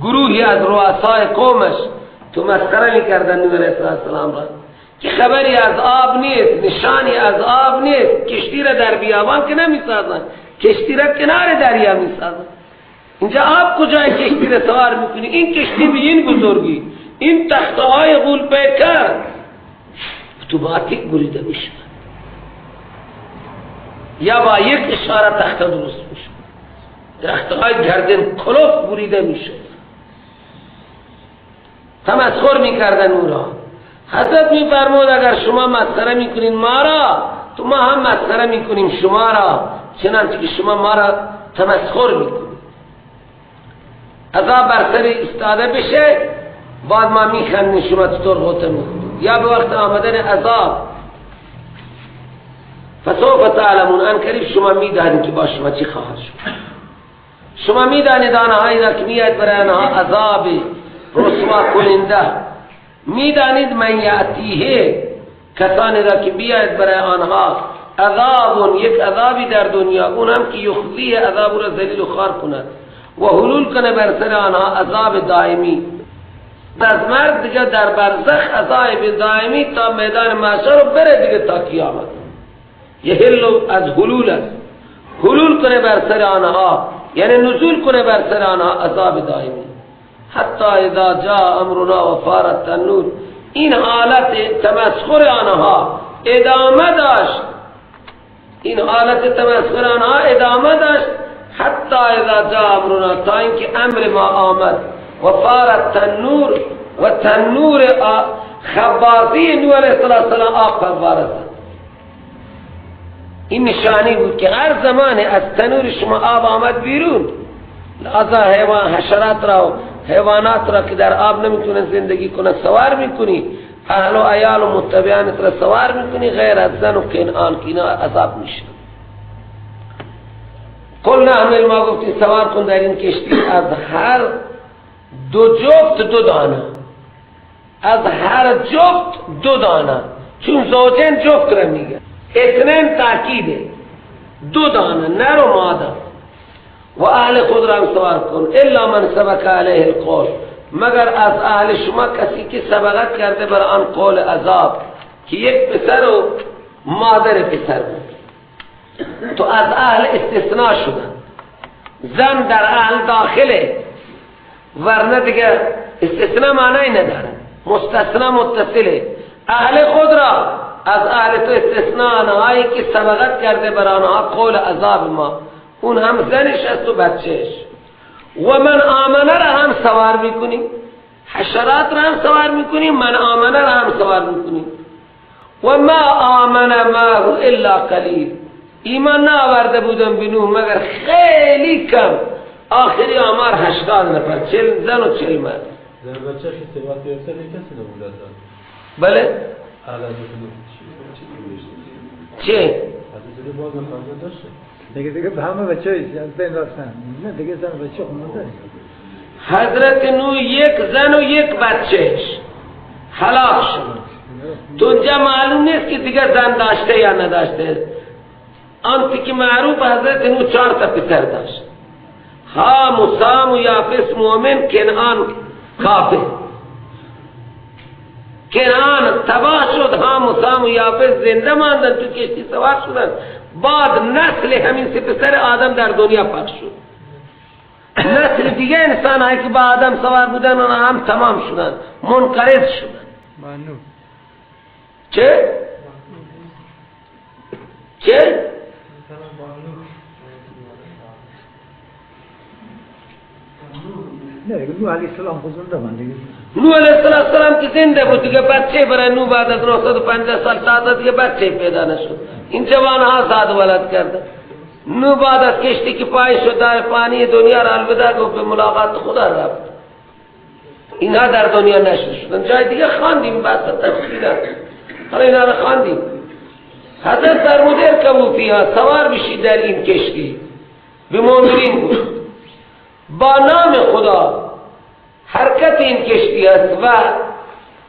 Speaker 1: گروهی از رؤسای قومش تو مسخره میکردن نوح علیه السلام را که خبری از آب نیست، نشانی از آب نیست، کشتی را در بیابان که نمیسازن، کشتی را کنار دریا میسازن. اینجا آب کجای کشتی را سوار میکنی؟ این کشتی به این بزرگی، این تخته های غول پیکر اتوماتیک بریده میشد، یا با یک اشاره تخته درست میشد، درخت های گردن کلوف بریده میشد. تمسخر میکردن او را. حضرت میفرمود اگر شما مسخره میکنین ما را، تو ما هم مسخره میکنیم شما را، چنانچه که شما ما را تمسخر میکنید. عذاب بر سر ایستاده بشه، بعد ما میخندیم شما چطور غوطه میخورید، یا به وقت آمدن عذاب. فسوف تعلمون، ان قریب شما میدانید که با شما چی خواهد شد. شما میدانید آنهایی را که میاد برای آنها عذاب رسوا کننده، میدانید من یأتیه، کسانی را که بیاید برای آنها عذاب، یک عذابی در دنیا، اون هم که یخزیه، عذاب را ذلیل و خوار کند و حلول کنه بر سر آنها عذاب دائمی. از مرگ دیگه در برزخ عذاب دائمی تا میدان محشر رو بره دیگه تا قیامت. یحل از حلول است، حلول کنه بر سر آنها، یعنی نزول کنه بر سر آنها عذاب دائمی. حتی اذا جاء امرنا و فارت التنور، این حالت تمسخر آنها ادامه داشت، این حالت تمسخر آنها ادامه داشت حتی اذا جاء امرنا، تا اینکه امر ما آمد و فارت تنور، و تنور خبازی نوح علیه السلام آب فواره زد. این نشانی بود که هر زمان از تنور شما آب آمد بیرون، از حیوان حشرات را و حیوانات را که در آب نمیتونن زندگی کنن سوار میکنی، اهل و عیال و متبعانت را سوار میکنی، غیر از زن و کنعان که اینا عذاب میشن. قل نحمل، ما گفتی سوار کن در این کشتی از هر دو جفت دو دانه، از هر جفت دو دانه، چون زوجین جفت را میگه، اثنین تاکیده، دو دانه نر و ماده. و اهل خود را هم سوار کن، الا من سبق علیه القول، مگر از اهل شما کسی که سبقت کرده بر آن قول عذاب، که یک پسر و مادر پسر بود، تو از اهل استثناء شدن، زن در اهل داخله، ورنه دیگه استثناء معنی نداره، مستثنا متصله. اهل خود را از اهل تو استثناء آنهایی که سبقت کرده بر آنها قول عذاب ما، اون هم زنش است و بچهش. و من آمنه را هم سوار میکنی، حشرات را هم سوار میکنی، من آمنه را هم سوار میکنی. و ما آمن معه الا قلیل، ایمان نه آورده بودن به نوح مگر خیلی کم. آخری آمار 80 نفر، 40 زن و 40 مرد.
Speaker 2: در بچه خیلی کسی نبود.
Speaker 1: بله؟ چه؟
Speaker 3: دیگه دیگه به همه بچه از بین رفتن، نه دیگه زن بچه خونده.
Speaker 1: حضرت نوح یک زن و یک بچهش هلاک شد. تو اونجا معلوم نیست که دیگه زن داشته یا نداشته. آنتی که معروف حضرت نوح 4 تا پسر داشت، حام و سام و یافث مؤمن، کنعان کافر. کنعان تباه شد، حام و سام و یافث زنده ماندن، تو کشتی سوار شدن. بعد نسل همین سه پسر آدم در دنیا پخش شد. نسل دیگه انسان هایی که با آدم سوار بودن آنها هم تمام شدن، منقرض شدن. چه؟ چه؟
Speaker 3: نه نوح علیه السلام زنده بود دیگه.
Speaker 1: نوح علیه السلام که زنده بود دیگه، بچه برای نوح بعد از 950 سال تازه دیگه بچه پیدا نشد. این جوان ها زاد ولد کرده. نوح بعد از کشتی که پای شد در پانی دنیا را الوداع گفت، به ملاقات خدا رفت. اینها در دنیا نشد شدن. جای دیگه خواندیم بحث تفصیلا، حالا اینها را خواندیم. حضرت فرمود ارکبوا فیها، سوار بشید در این کشتی. به مؤمنین گفت با نام خدا حرکت این کشتی است و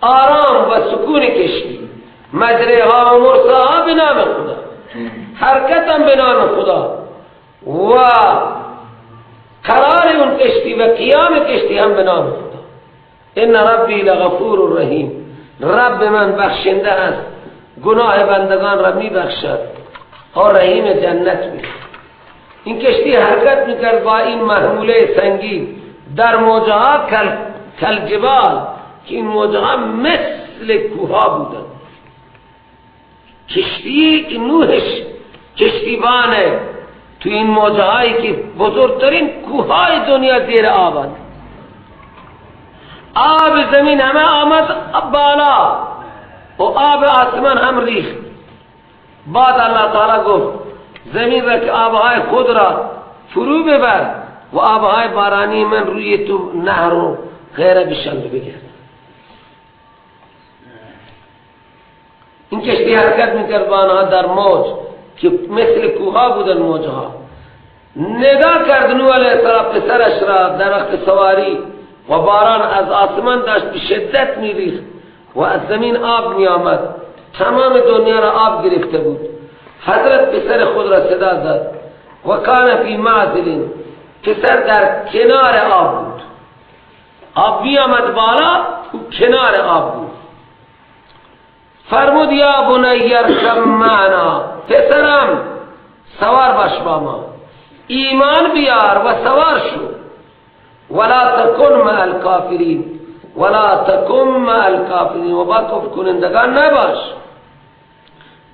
Speaker 1: آرام و سکون کشتی، مجریها و مرساها به نام خدا، حرکت هم به نام خدا، و قرار اون کشتی و قیام کشتی هم به نام خدا. ان ربی لغفور رحیم، رب من بخشنده است، گناه بندگان را می بخشد و رحیم جنت می. این کشتی حرکت میکرد با این محموله سنگین در موجها کل جبال، که این موجها مثل کوها بودن. کشتی که نوحش کشتیبانه تو این موجهایی که بزرگترین کوههای دنیا زیر آبند، آب زمین همه آمد بالا و آب آسمان هم ریخت. بعد الله تعالی گفت زمین را که آبهای خود را فرو ببر و آبهای بارانی من روی تو نهر و غیره بشند و بگرد. این کشتی حرکت میکرد با آنها در موج که مثل کوها بودن موجها. نگاه کرد نوح علیه السلام پسرش را در وقت سواری و باران از آسمان داشت به شدت میریخت و از زمین آب می آمد، تمام دنیا را آب گرفته بود. حضرت پسر خود را صدا زد و کان فی معزل، پسر در کنار آب بود، آب می آمد بالا، او کنار آب بود. فرمود یا بنی ارکب معنا، پسرم سوار باش با ما، ایمان بیار و سوار شو. ولا تکن مع الکافرین، ولا تکن مع الکافرین، و با کفر کنندگان نباش.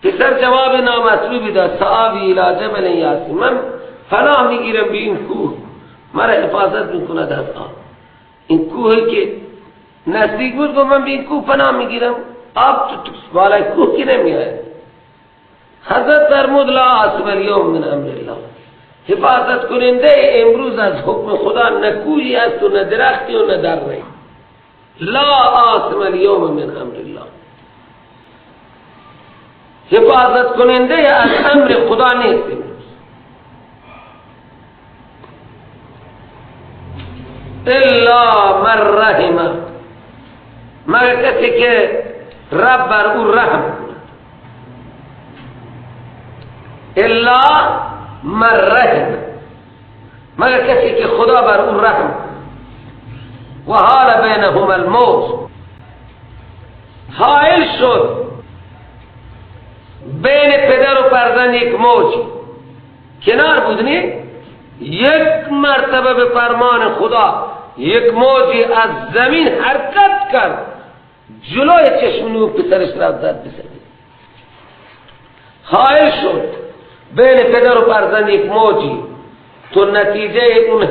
Speaker 1: پسر جواب نامطلوبی داد، سآوی الی جبل یعصمنی، من پناه میگیرم به این کوه، مرا حفاظت میکند از آب. این کوه که نزدیک بود گفت من به این کوه پناه میگیرم، آب تو بالای کوه که نمیآید. حضرت فرمود لا عاصم الیوم من امر الله، حفاظت کننده امروز از حکم خدا نه کوهی است و نه درختی و نه دره. لا عاصم الیوم من امر الله، حفاظت کننده از امر خدا نیست امروز. الا من رحمه، مگر کسی که رب بر او رحم کند. الا من رحم، مگر کسی که خدا بر او رحم کند. و حال بینهم الموت، حائل شد بین پدر و فرزند یک موج، کنار بود نی، یک مرتبه به فرمان خدا یک موجی از زمین حرکت کرد، جلوی چشم نوح پسرش را زد به زمین. حائل شد بین پدر و فرزند یک موجی، تو نتیجه اون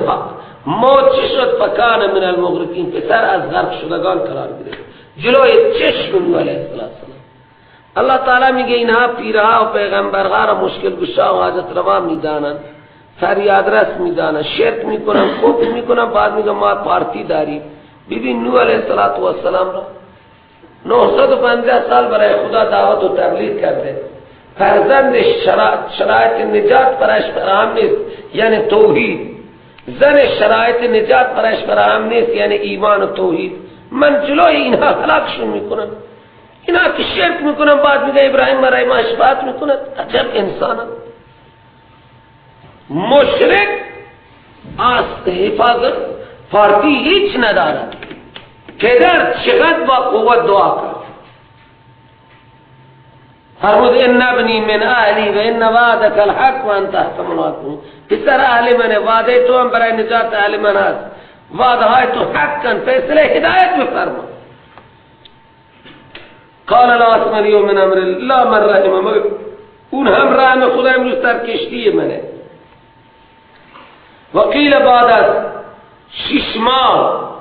Speaker 1: موج چی شد؟ فکان من المغرقین، پسر از غرق شدگان قرار گرفت جلوی چشم نوح علیه السلام. الله تعالی میگه اینها پیرها و پیغمبرها را مشکل گشا و حاجت روا میدانند، فریاد رس میدانند، شرک میکنن، کفر میکنن، بعد میگه ما پارتی داریم. ببین نوح علیه السلام را 950 سال برای خدا دعوت و تبلیغ کرده، فرزند شرایط نجات برایش فراهم نیست یعنی توحید، زن شرایط نجات برایش فراهم نیست یعنی ایمان و توحید. من جلوی اینها هلاکشون میکنم، اینا که شرک میکنن، بعد میگه ابراهیم برای ما شفاعت میکند. عجب انسانم مشرک، از حفاظت پارتی هیچ ندارد. پدر چقدر با قوت دعا کرد، فرمود ان ابنی من اهلی و ان وعدک الحق و انت احکم الحاکمین. پسر اهل منه، وعده تو هم برای نجات اهل من هست، وعده های تو حق کن، فیصله هدایت بفرما. قال لا عاصم اليوم من امر الله من رحم، اون هم رحم خدا امروز در کشتی منه. وقیل بعد از 6 ماه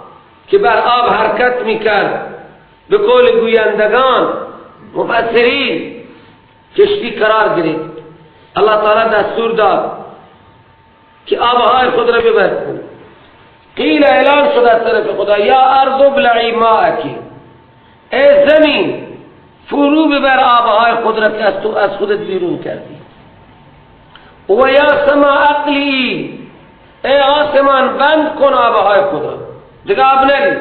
Speaker 1: که بر آب حرکت میکرد، به قول گویندگان مفسرین کشتی قرار گرفت. الله تعالی دستور داد که آبهای خود را ببر. قیل اعلان شد از طرف خدا یا ارض ابلعی ماءک، ای زمین فرو ببر آبهای خود را که از خودت بیرون کردی. و یا سما اقلی، ای آسمان بند کن آبهای خود را، دیگه آب نریز.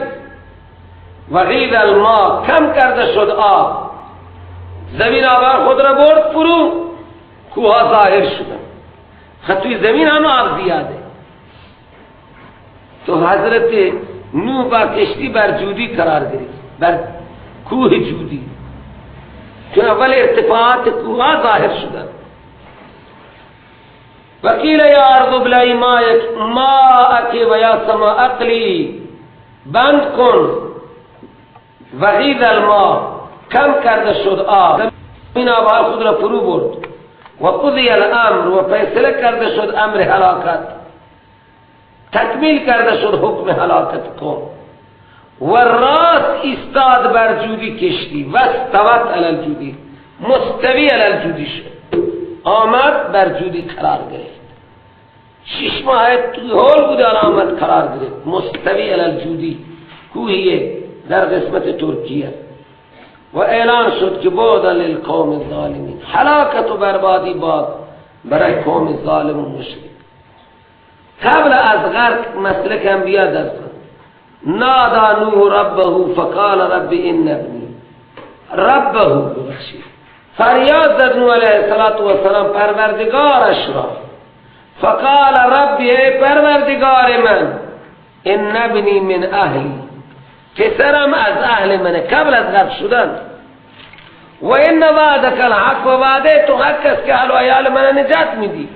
Speaker 1: و غیض الماء، کم کرده شد آب، زمین آبهای خود را برد فرو، کوها ظاهر شدن. خطوی زمین هم آب زیاده. تو حضرت نوح با کشتی بر جودی قرار گرفت، بر کوه جودی، چون اول ارتفاعات کوه ظاهر شدن. وقیل یا ارض ابلعی ماءک و یا سما اقلی، بند کن. وغیض الماء، کم کرده شد آب، زمین آبهای خود را فرو برد. و قضی الامر، و فیصله کرده شد امر هلاکت، تکمیل کرده شد حکم هلاکت قوم. و راست ایستاد بر جودی کشتی، و استوت علی الجودی، مستوی علی الجودی شد، آمد بر جودی قرار گرفت. 6 ماه هول بود، آمد قرار گرفت، مستوی علی الجودی، کوهیه در قسمت ترکیه. و اعلان شد که بعدا للقوم الظالمین، هلاکت و بربادی باد برای قوم ظالم و مشرک. قبل از غرق مسلک انبیا درس نادا نوح ربه فقال رب ان ابنی، ربه ببخشید، فریاد زد نوح علیه السلام پروردگارش را، فقال ربی ای پروردگار من، ان ابنی من اهلی، پسرم از اهل منه قبل از غرق شدن، و ان وعدک الحق، و وعده تو حق است که اهل و عیال من نجات میدی،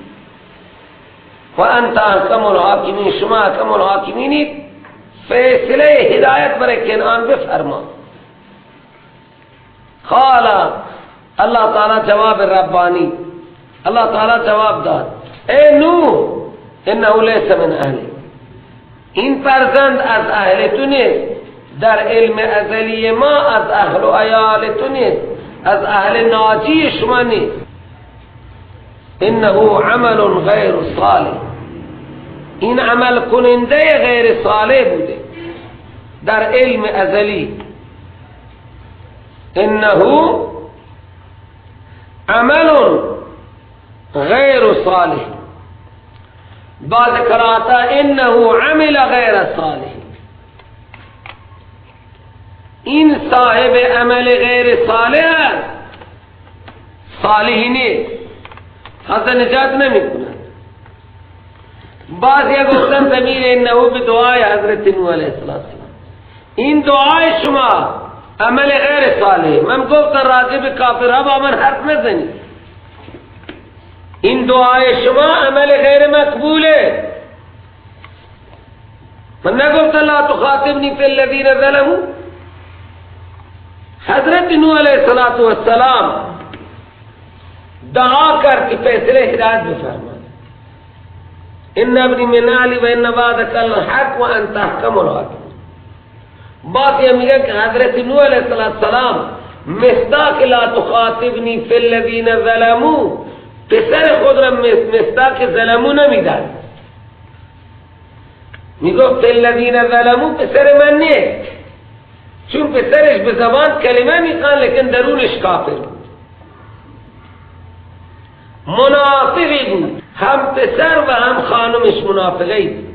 Speaker 1: و انت احکم الحاکمین، شما احکم الحاکمینید، فیصله هدایت برای کنعان بفرما. قال الله تعالی جواب ربانی، الله تعالی جواب داد ای نوح انه لیس من اهلی، این فرزند از اهل تو نیست، در علم ازلی ما از اهل و عیال تو نیست، از اهل ناجی شما نیست. انه عمل غیر صالح، این عمل کننده غیر صالح بوده در علم ازلی. انه عمل غیر صالح، بعض قرائتها انه عمل غیر صالح، این صاحب عمل غیر صالح است، صالحی نیست، حضرت نجات نمی کند. بعضی گفتن ضمیر انه به دعای حضرت نوح علیه السلام، این دعای شما عمل غیر صالح، من گفتم راجع به کافرها با من حرف نزنید، این دعای شما عمل غیر مقبوله. من نگفتم لا تخاطبنی فی الذین ظلموا. حضرت نوح علیه السلام دعا کرد که فیصله هدایت بفرماید، ان ابنی من اهلی و ان وعدک الحق و انت احکم الحاکمین. بات یہ میگه که حضرت نوح علیه السلام مصداق لا تخاطبنی فی الذین ظلموا، پسر خود را مصداق ظلمو نمیداد، میگفت فی الذین ظلموا پسر من نیست، چون پسرش به زبان کلمه میخوان لیکن درونش کافر بود، منافقی بود، هم پسر و هم خانمش منافقی بود،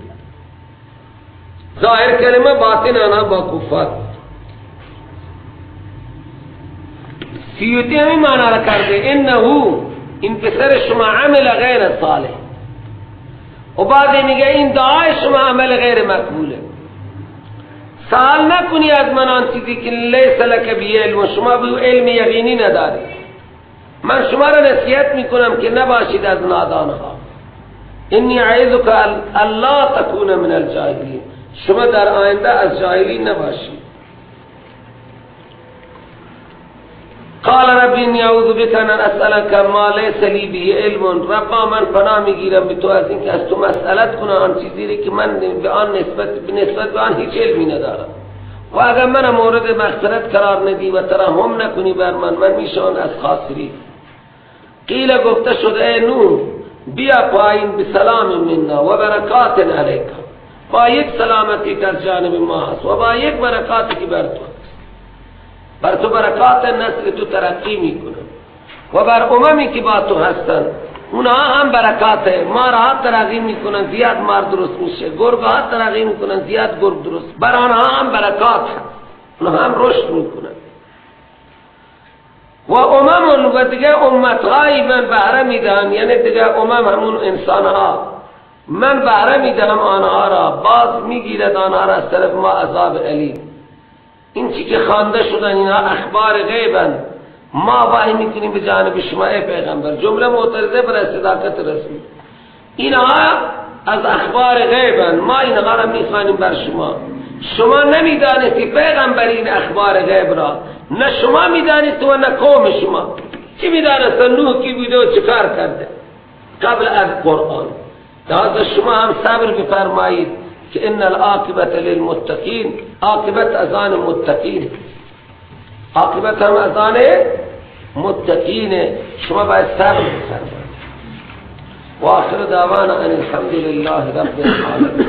Speaker 1: ظاهر کلمه باطن آنها با کفار. سیوطی همین معنی را کرده انه این پسر شما عمل غیر صالح، و بعد میگه این دعای شما عمل غیر مقبوله. سوال نکنی از من آن چیزی که لیس لک به علم، و شما به علم یقینی نداری. من شما را نصیحت میکنم که نباشید از نادانها. انی اعیذک الا تکون من الجاهلین، شما در آینده از جاهلین نباشید. قال رب انی اعوذ بک ان اسألک ما لیس لی به علم، ربا من پناه میگیرم به تو از اینکه از تو مسئلت کنم آن چیزی که من به آن نسبت به آن هیچ علمی ندارم، و اگر من مورد مغفرت قرار ندی و ترحم نکنی بر من، من میشم از خاسری. قیل گفته شد ای نوح بیا پایین بسلام منا و برکات علیک، با یک سلامتی که از جانب ما هست و با یک برکاتی که بر تو هست، بر تو برکات نسل تو ترقی میکنه و بر اممی که با تو هستن اونها هم برکات ہے، مارها ترقی میکنن زیاد مار درست میشه، گرگ ها ترقی میکنن زیاد گرگ درست، بر آنها هم برکات هست، اونها هم رشد میکنن. و امم و دیگه امتهایی من بهره میدهم، یعنی دیگه امم همون انسان ها، من بهره میدهم آنها را، باز میگیرد آنها را از طرف ما عذاب الیم. این چی که خوانده شدن اینها اخبار غیبن، ما وحی میکنیم به جانب شما ای پیغمبر. جمله معترضه برای صداقت رسول، اینها از اخبار غیبن، ما اینها را میخوانیم بر شما. شما نمیدانستی پیغمبر این اخبار غیب را، نه شما میدانستی و نه قوم شما. چی میدانستن نوح کی بوده و چکار کرده قبل از قرآن؟ لذا شما هم صبر بفرمایید که ان العاقبت للمتقین، عاقبت از آن متقین، عاقبت هم از آن متقین، شما باید صبر بفرمایید. و آخر دعوانا ان الحمد لله رب العالمین.